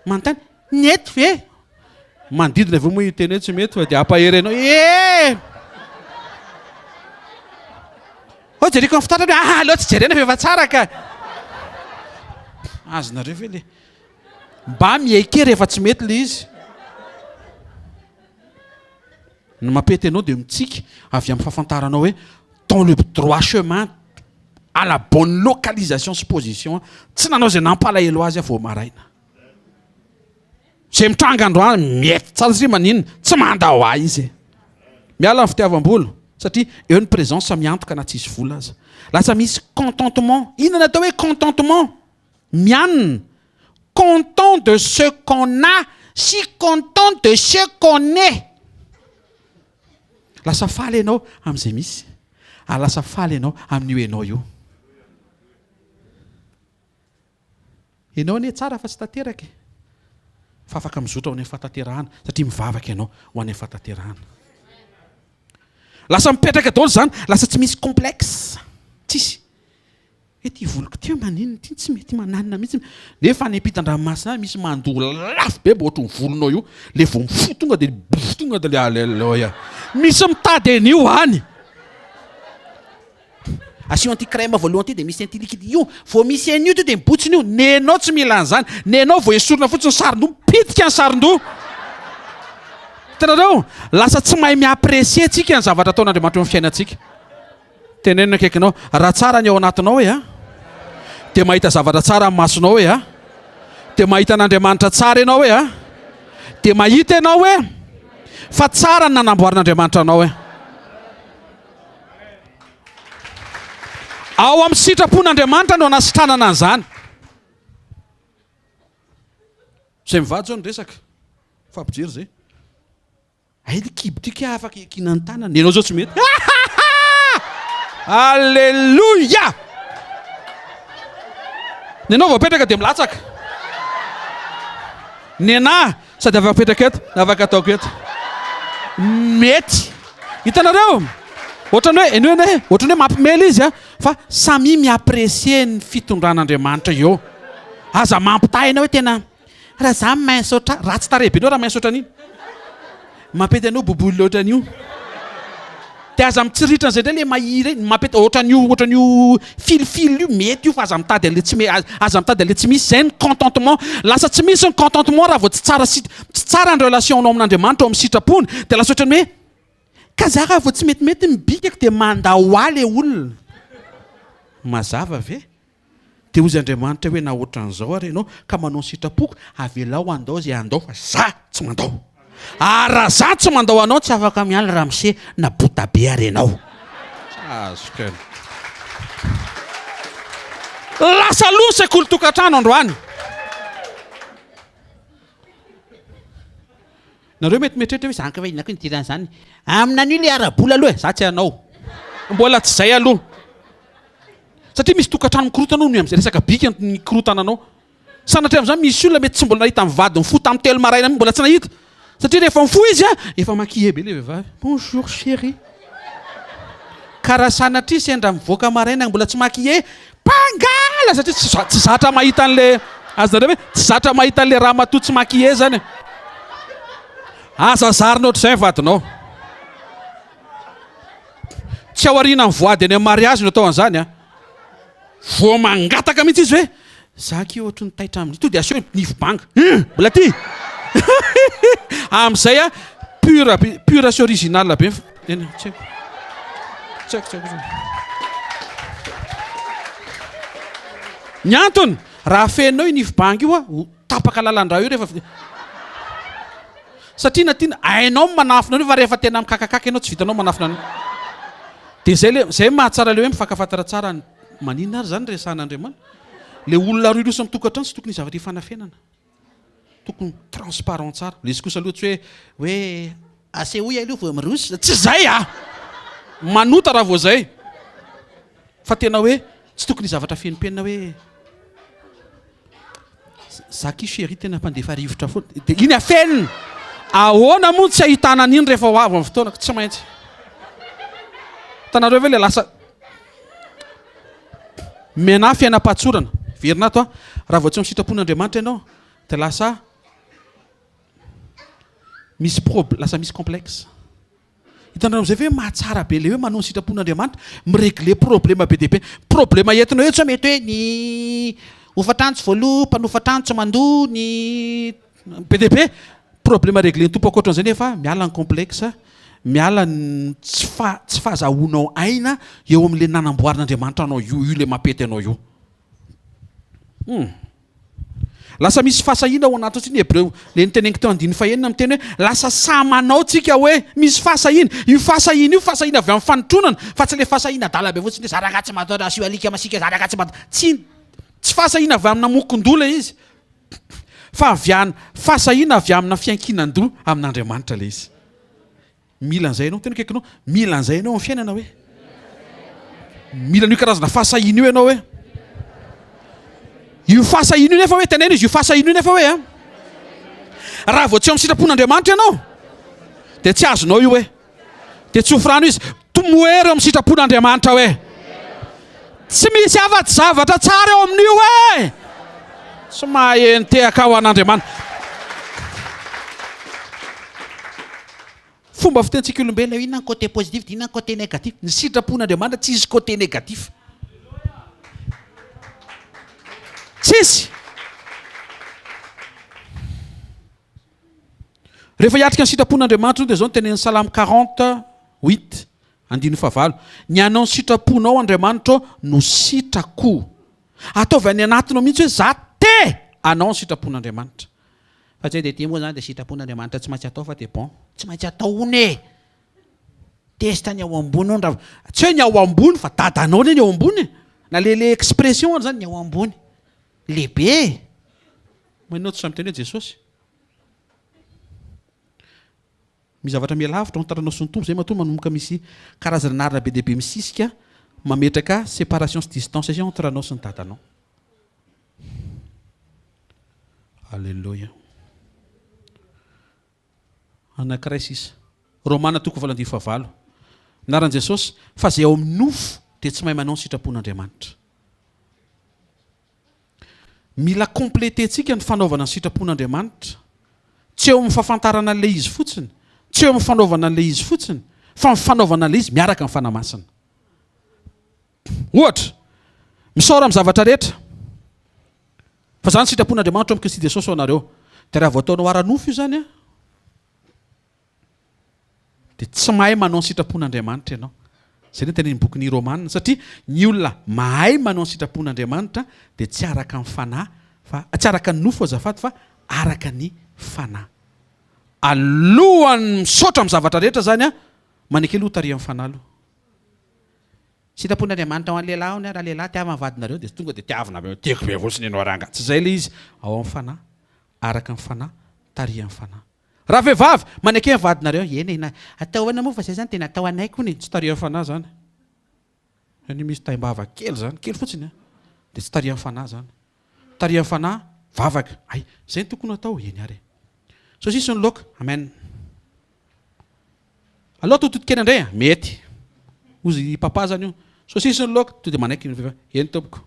Manontany, nety ve? Manodidina avy eo moa hiteny hoe tsy mety fa dia hampahery anao, ee! Hoy jereko amin'ny fitaratra hoe ah aleo tsy jerena fa efa tsara ka. Azonareo ve le mba mieke rehefa tsy mety le izy? Ny mampety anao dia mitsiky avy amin'ny fahafantaranao hoe dans le droit chemin à la bonne localisation sy position tsy nanao izay nampalahelo azy aho vao maraina. Izay mitranga androany mety tsara satria maninona? Tsy mandao ahy izy e. Miala ny fitiavam-bola. Satria eo ny présence miantoka na tsisy vola aza. Lasa misy contentement. Inona ny atao hoe contentement? Mianina. Content de ce qu'on a sy content de ce qu'on est. Lasa faly ianao amin'izay misy ary lasa faly ianao amin'io ianao io. Ianao anie tsara fa tsy tanteraka e. Fa afaka mizotra ho any amin'ny fahatanterahana satria mivavaka ianao ho any amin'ny fahatanterahana. Lasa mipetraka daholo izany, lasa tsy misy complexe. Tsisy. Hoe ity voloko ity maninona ity tsy mety mananina mihitsy. Nefa any ampitan-dranomasina any misy mandoa lafo be mba ohatry ny volonao io. Le vao mifoha tonga dia bof tonga dia le aleloia. Misy mitady an'io any. Asio an'ity crème voalohany ity dia misy an'ity liquide io. Vao misy an'io to dia mibotsina io. Nenao tsy mila an'izany. Nenao vao esorina fotsiny ny saron-doha, mipitika ny saron-doha. Hitanareo? Lasa tsy mahay mi-apprécier tsika ny zavatra ataon'Andriamanitra eo amin'ny fiainantsika. Teneno ny akaikinao, raha tsara ny ao anatinao e a! Dia mahita zavatra tsara ny masonao e a! Dia mahita an'Andriamanitra tsara ianao e a! Dia mahita ianao hoe fa tsara ny nanamboaran'Andriamanitra anao e! Ao amin'ny sitrapon'Andriamanitra no anasitranana an'izany. Izay mivady izao ny resaka. Fampijery izay. Hay ny kibo ty kay afaka iankinan'ny tanana, enao zao tsy mety. Alléluia! Ny anao vao apetraka dia milatsaka. Ny anah sady afaka apetraka eto, afaka ataoko eto. Mety. Hitanareo? Ohatran'ny hoe, henoy anie, ohatran'ny hoe mampimely izy a, fa samia mi-apprécier ny fitondran'Andriamanitra eo. Aza mampitaha ianao hoe tena Raha za mince otra, ratsy tarehy be nao raha mince otran'iny. Mampety anao boboly otran'io. De aza mitsiritra an'izay ndray le mahia reny, mampety otran'io otran'io fil fil io mety io fa aza mitady an'le tsy me- aza mitady an'le tsy misy, zay ny contentement. Lasa tsy misy ny contentement raha vao tsy tsara sit- tsy tsara ny relation-nao amin'Andriamanitra ao amin'ny sitrapony de lasa ohatran'ny hoe ka za raha vao tsy metimety ny bikako de mandao ahy le olona. Mazava ve? Dia hozy Andriamanitra hoe na ohatran'izao ary ianao ka manao ny sitrapoko, avelao handao izay handao fa za tsy mandao. Ary raha za tsy mandao anao tsy afaka miala ramose na bota be ary ianao. Tsy azoko e. Lasa aloha sekoly tokantrano androany. Nareo mety mieritreritra hoe zany ka ve inona koa ny idiran'izany aminan'io le ara-bola aloha e, za tsy hanao. Mbola tsy zay aloha. Satria misy tokantrano mikorotana hono amin'izay resaka bika ny korotanana ao. Sanatria amin'izany misy olona mety tsy mbola nahita ny vadiny mifoha tamin'ny telo maraina mihitsy, mbola tsy nahita. Satria rehefa mifoha izy efa maquillé be ilay vehivavy. Bonjour chérie. Ka raha sanatria sendra mivoaka maraina mbola tsy maquillé, mpangala! Satria tsy tsy zatra mahita an'ilay, azonareo ve? Tsy zatra mahita an'ilay ramatoa tsy maquillé zany e. Aza zarina ohatr'izay ny vadinao. Tsy aorianan'ny voady any amin'ny mariazy no atao an'izany an. Vao mangataka mihitsy izy hoe za akia ohatry ny taitra amin'ny, to dia aseho nify banga. Hum! Mbola ty! Amin'izay an, pur be, pur sy original be ny, eny, tsy haiko. Tsy haiko, tsy haiko. Ny antony, raha afeninao io nify banga io an, ho tapaka lalan-drà io rehefa. Satria na tiana, hainao ny manafina an'io fa rehefa tena mikakakaka ianao tsy vitanao manafina an'io. Dia zay le, zay mahatsara le hoe mifankafantatra tsara ny, maninona ary zany resahan'Andriamanitra? Le olona roa iroso amin'ny tokantrano tsy tokony hisy zavatra hifanafenana. Tokony transparent tsara. Le izy kosa aloha tsy hoe hoe asehoy aloha vao miroso, tsy zay ah! Manota raha vao zay. Fa tena hoe tsy tokony hisy zavatra fenopenina hoe. Za ki chérie tena mpandefa rivotra foana de iny afenina! Ahoana moa no tsy ahitana an'iny rehefa ho avy ny fotoana? Tsy maintsy. Hitanareo ve le lasa mianahy fiainam-pahatsorana. Verina ato aho, raha vao tsy amin'ny sitrapon'Andriamanitra ianao de lasa misy prob- lasa misy complexe. Hitanareo amizay ve mahatsara be le hoe manao ny sitrapon'Andriamanitra, mi-regler problème be dia be. Problème entinao eto zao mety hoe ny hofantrano tsy voaloa, mpanofa trano tsy mandoa, ny be dia be. Problème regler-n'ny Tompo ankoatran'izay nefa miala ny complexe, miala ny tsy fa tsy fahazahoanao aina eo amin'le nanamboarin'Andriamanitra anao io, io le mampety anao io. Hum. Lasa misy fahasahiana ao anatintsika ny Hebreo. Ilay noteneniko teo andininy fahenina miteny hoe lasa sahy manao tsika hoe misy fahasahiana. Io fahasahiana io fahasahiana avy amin'ny fanotronana fa tsy ilay fahasahiana adala be fotsiny hoe za rangahy tsy matahotra asio alika masiaka za rangahy tsy matahotra. Tsy tsy fahasahiana avy amina mokon-doha ilay izy fa avy any fahasahiana avy amina fiankinan-doha amin'Andriamanitra ilay izy. Mila an'izay ianao, tena akaikinao, mila an'izay ianao amin'ny fiainana hoe. Mila an'io karazana fahasahiana io ianao hoe. Io fahasahiana io nefa hoe, teneno izy, io fahasahiana io nefa hoe an. Raha vao tsy eo amin'ny sitrapon'Andriamanitra ianao, dia tsy azonao io hoe. Dia tsofy rano izy, tomoero eo amin'ny sitrapon'Andriamanitra hoe. Tsy misy afa-tsy zavatra tsara eo amin'io hoe. Tsy maheno tehaka ho an'Andriamanitra. Fomba fitentsika olombelona hoe inona ny côté positif dia inona ny côté négatif. Ny sitrapon'Andriamanitra tsisy côté négatif. Tsisy. Rehefa hiatrika ny sitrapon'Andriamanitra dia izao no tenenin'ny Salamo 48 andininy fahavalo, Ny hanao ny sitraponao Andriamanitra ô no sitrako. Ataovy any anatinao mihitsy hoe za te hanao ny sitrapon'Andriamanitra. Fa tsy hoe dia ity moa izany dia sitrapon'Andriamanitra tsy maintsy atao fa dia bon. Tsy maintsy atao hono e! Testa ny ao ambony hono raha tsy hoe ny ao ambony fa dadanao anie ny ao ambony e! Na le le expression ary izany ny ao ambony. Lehibe e! Maninona tsy sahy miteny hoe Jesosy? Misy zavatra miha lavitra entre anao sy ny Tompo zay matoa manomboka misy karazana anarana be dia be misisika mametraka séparation sy distanciation entre anao sy ny dadanao. Alléluia. Anankiray sisa. Romana toko 8. Anaran'i Jesosy, fa izay ao amin'ny nofo dia tsy mahay manao ny sitrapon'Andriamanitra. Mila completer-tsika ny fanaovana ny sitrapon'Andriamanitra. Tsy eo amin'ny fahafantarana an'ilay izy fotsiny, tsy eo amin'ny fanaovana an'ilay izy fotsiny, fa ny fanaovana an'ilay izy miaraka amin'ny Fanahy Masina. Ohatra, misaora amin'ny zavatra rehetra, fa izany sitrapon'Andriamanitra ao amin'i Kristy Jesosy ho anareo. Dia raha vao ataonao ara-nofo io izany an, Dia tsy mahay manao ny sitrapon'Andriamanitra ianao. Izay no tenenin'ny bokin'ny Romana, satria ny olona mahay manao ny sitrapon'Andriamanitra dia tsy araka ny fanahy fa, tsy araka ny nofo azafady fa araka ny fanahy. Alohan'ny misaotra amin'ny zavatra rehetra izany an, maneke aloha hotarihan'ny fanahy aloha. Sitrapon'Andriamanitra ho an'ny lehilahy hono, raha lehilahy tiava ny vadinareo dia tonga dia tiavina be, tiako be fotsiny ianao rangahy. Tsy izay ilay izy, ao amin'ny fanahy, araka ny fanahy, tarihan'ny fanahy. Raha vehivavy, maneke ny vadinareo, eny e, na atao ahoana moa fa zay zany dia natao hanaiky hono e, tsy tarihan'ny fanahy zany, anie misy taim-bava kely zany, kely fotsiny an, dia tsy tarihan'ny fanahy zany, tarihan'ny fanahy, vavaka, hay, zay no tokony hatao, eny ary e. Sosisy ny laoka, amen. Aleo atao totokena indray a, mety. Hozy i papa zany io, sosisy ny laoka, to dia manaiky ny vehivavy, eny tompoko.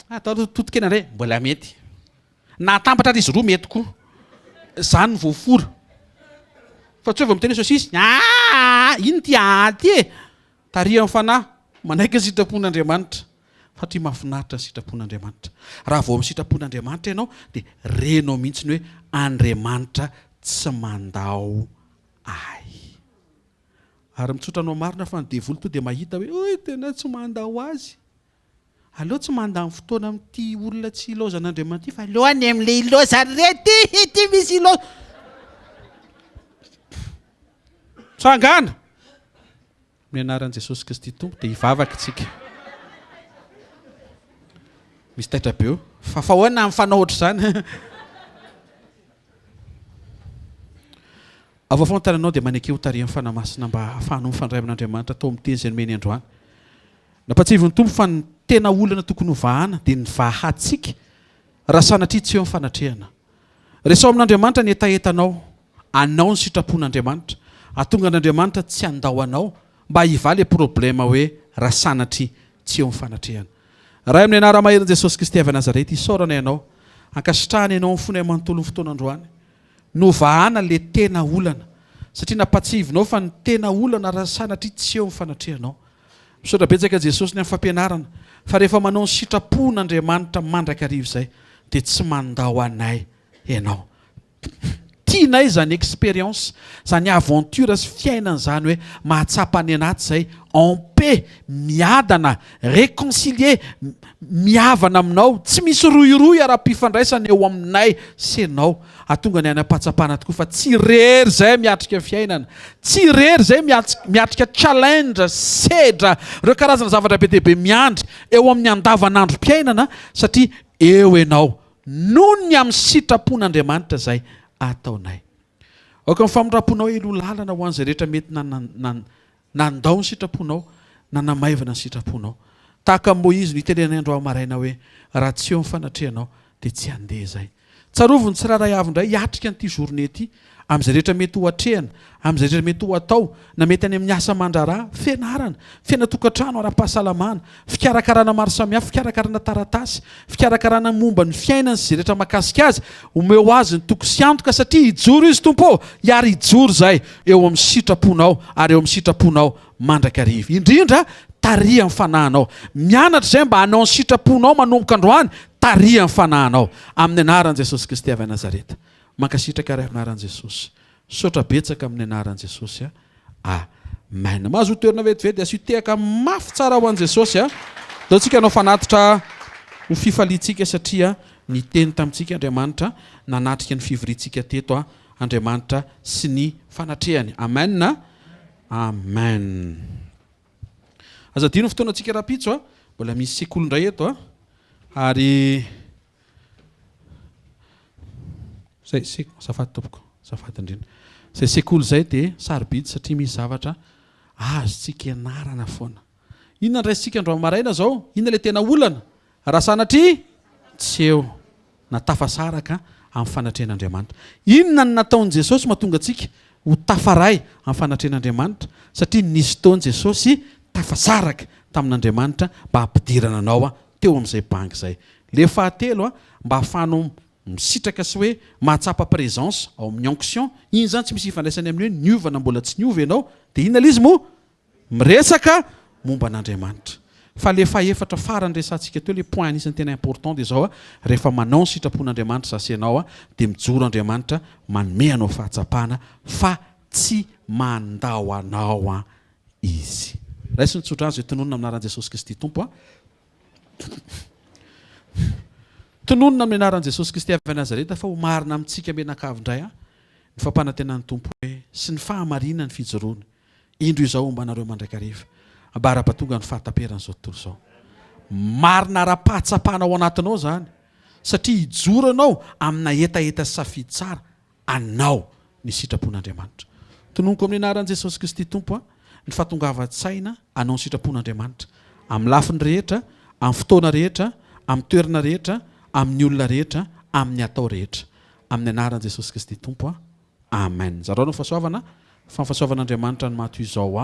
Atao totokena indray, mbola mety. Na atambatra ary izy roa mety koa. Zany no voafora. Fa tsy hoe vao miteny hoe sosisy, aa ino ty aa ty e? Tarihan'ny fanahy, manaiky ny sitrapon'Andriamanitra. Satria mahafinaritra ny sitrapon'Andriamanitra. Raha vao amin'ny sitrapon'Andriamanitra ianao dia renao mihitsy ny hoe Andriamanitra tsy mandao ahy. Ary mitsotra anao marina fa ny devoly to dia mahita hoe oy tena tsy mandao azy. Aleo tsy mandany fotoana amin'ity olona tsy ilaozan'Andriamanitra ity fa aleo any amin'ilay ilaozany ireto ity misy ilaozana. Tsangana! Amin'ny anaran'i Jesosy Kristy Tompo dia hivavaka isika. Misy taitra be eo. Fa fa ahoana ny fanao ohatr'izany? Avoafao ny tananao dia maneke ho tarihan'ny Fanahy Masina mba hahafahanao mifandray amin'Andriamanitra tao amin'ny teny izay nomeny androany. Nampatsiahivin'ny Tompo fa ny tena olana tokony ho vahana dia ny vahantsika raha sanatria tsy eo ny fanatrehana. Resaho amin'Andriamanitra ny hetahetanao, anao ny sitrapon'Andriamanitra, hahatonga an'Andriamanitra tsy handao anao mba hivaha le problema hoe raha sanatria tsy eo ny fanatrehana. Ray amin'ny anara-maherin'i Jesosy Kristy avy Nazareta, isaorana Ianao, ankasitrahana Ianao amin'ny fonay manontolo ny fotoana androany. Novahana le tena olana satria nampatsiahivinao fa ny tena olana raha sanatria tsy eo ny fanatrehanao. Misaotra betsaka Jesosy ny amin'ny fampianarana fa rehefa manao ny sitrapon Andriamanitra mandrakariva izay dia tsy mandao anay Ianao. Tianay izany expérience, izany aventure sy fiainana izany hoe mahatsapa any anaty izay en paix, miadana, réconcilier, mihavana aminao, tsy misy rohirohy ara-pifandraisana eo aminay sy ianao. Hahatonga ny any am-pahatsapana tokoa fa tsy irery izay miatrika fiainana, tsy irery izay miatrika challenge, sedra, ireo karazana zavatra be dia be miandry eo amin'ny andavanandrom-piainana satria eo ianao noho ny amin'ny sitrapon'Andriamanitra izay ataonay. Aoka ny famindram-ponao hialoha lalana ho an'izay rehetra mety nandao ny sitraponao, nanamaivana ny sitraponao. Tahaka an'i Moizy no itenenanay androany maraina hoe, Raha tsy eo ny fanatrehanao, dia tsy handeha izahay. Tsarovy ny tsirairay avy indray hiatrika an'ity journée ity, amin'izay rehetra mety ho atrehana, amin'izay rehetra mety ho atao, na mety any amin'ny asa aman-draharaha, fianarana, fiainan-tokantrano, ara-pahasalamana, fikarakarana maro samihafa, fikarakarana taratasy, fikarakarana momba ny fiainany sy izay rehetra mahakasika azy, omeo azy ny toky sy antoka satria hijoro izy Tompo ô, ary hijoro izahay eo amin'ny sitraponao ary eo amin'ny sitraponao mandrakariva. Indrindra, tarihan'ny fanahinao. Mianatra izay mba hanao ny sitraponao manomboka androany, tarihan'ny fanahinao. Amin'ny anaran'i Jesosy Kristy avy any Nazareta. Mankasitraka Ray amin'ny anaran'i Jesosy. Misaotra betsaka amin'ny anaran'i Jesosy a. Amen. Mahazoa toerana vetivety, asio tehaka mafy tsara ho an'i Jesosy a. Ndao tsika hanao fanatitra ho fifaliantsika satria niteny tamintsika Andriamanitra nanatrika ny fivoriantsika teto a Andriamanitra sy ny fanatrehany. Amen. Amen. Aza adino ny fotoanantsika rahampitso a. Mbola misy sekoly indray eto a. Ary Zay sek azafady tompoko, azafady indrindra. Zay sekoly zay dia sarobidy satria misy zavatra azontsika ianarana foana. Inona no raisintsika androany maraina zao? Inona ilay tena olana? Raha sanatria tsy eo na tafasaraka amin'ny fanatrehan'Andriamanitra. Inona no nataon'i Jesosy mahatonga antsika ho tafaray amin'ny fanatrehan'Andriamanitra? Satria nisy fotoana Jesosy tafasaraka tamin'Andriamanitra mba hampidirana anao teo amin'izay banga izay. Le fahatelo mba ahafahanao misitraka sy hoe mahatsapa présence ao amin'ny onction, iny izany tsy misy ifandraisany amin'ny hoe niova na mbola tsy niova ianao, dia inona ilay izy moa? Miresaka momba an'Andriamanitra. Fa le fahefatra farany resahantsika teo, le point anisan'ny tena important dia izao, rehefa manao ny sitrapon'Andriamanitra za sy ianao dia mijoro Andriamanitra manome anao fahatsapana fa tsy mandao anao Izy. Raiso ny tsodrano izay tononina amin'ny anaran'i Jesosy Kristy Tompo a. Tononina amin'ny anaran'i Jesosy Kristy avy any Nazareta fa ho marina amintsika mianakavy indray a ny fampanantenan'ny Tompo hoe sy ny fahamarinan'ny fijoroany. Indro izao homba anareo mandrakariva ambara-pahatonga ny fahataperan'izao tontolo izao. Marina ara-pahatsapana ao anatinao izany satria hijoro ianao amina hetaheta sy safidy tsara anao ny sitrapon'Andriamanitra. Tononiko amin'ny anaran'i Jesosy Kristy Tompo ny fahatongavan-tsaina hanao ny sitrapon'Andriamanitra, amin'ny lafiny rehetra, amin'ny fotoana rehetra, amin'ny toerana rehetra, amin'ny olona rehetra, amin'ny atao rehetra. Amin'ny anaran'i Jesosy Kristy Tompo. Amen. Zarao ny fahasoavana, fa ny fahasoavan'Andriamanitra no maha toy izao.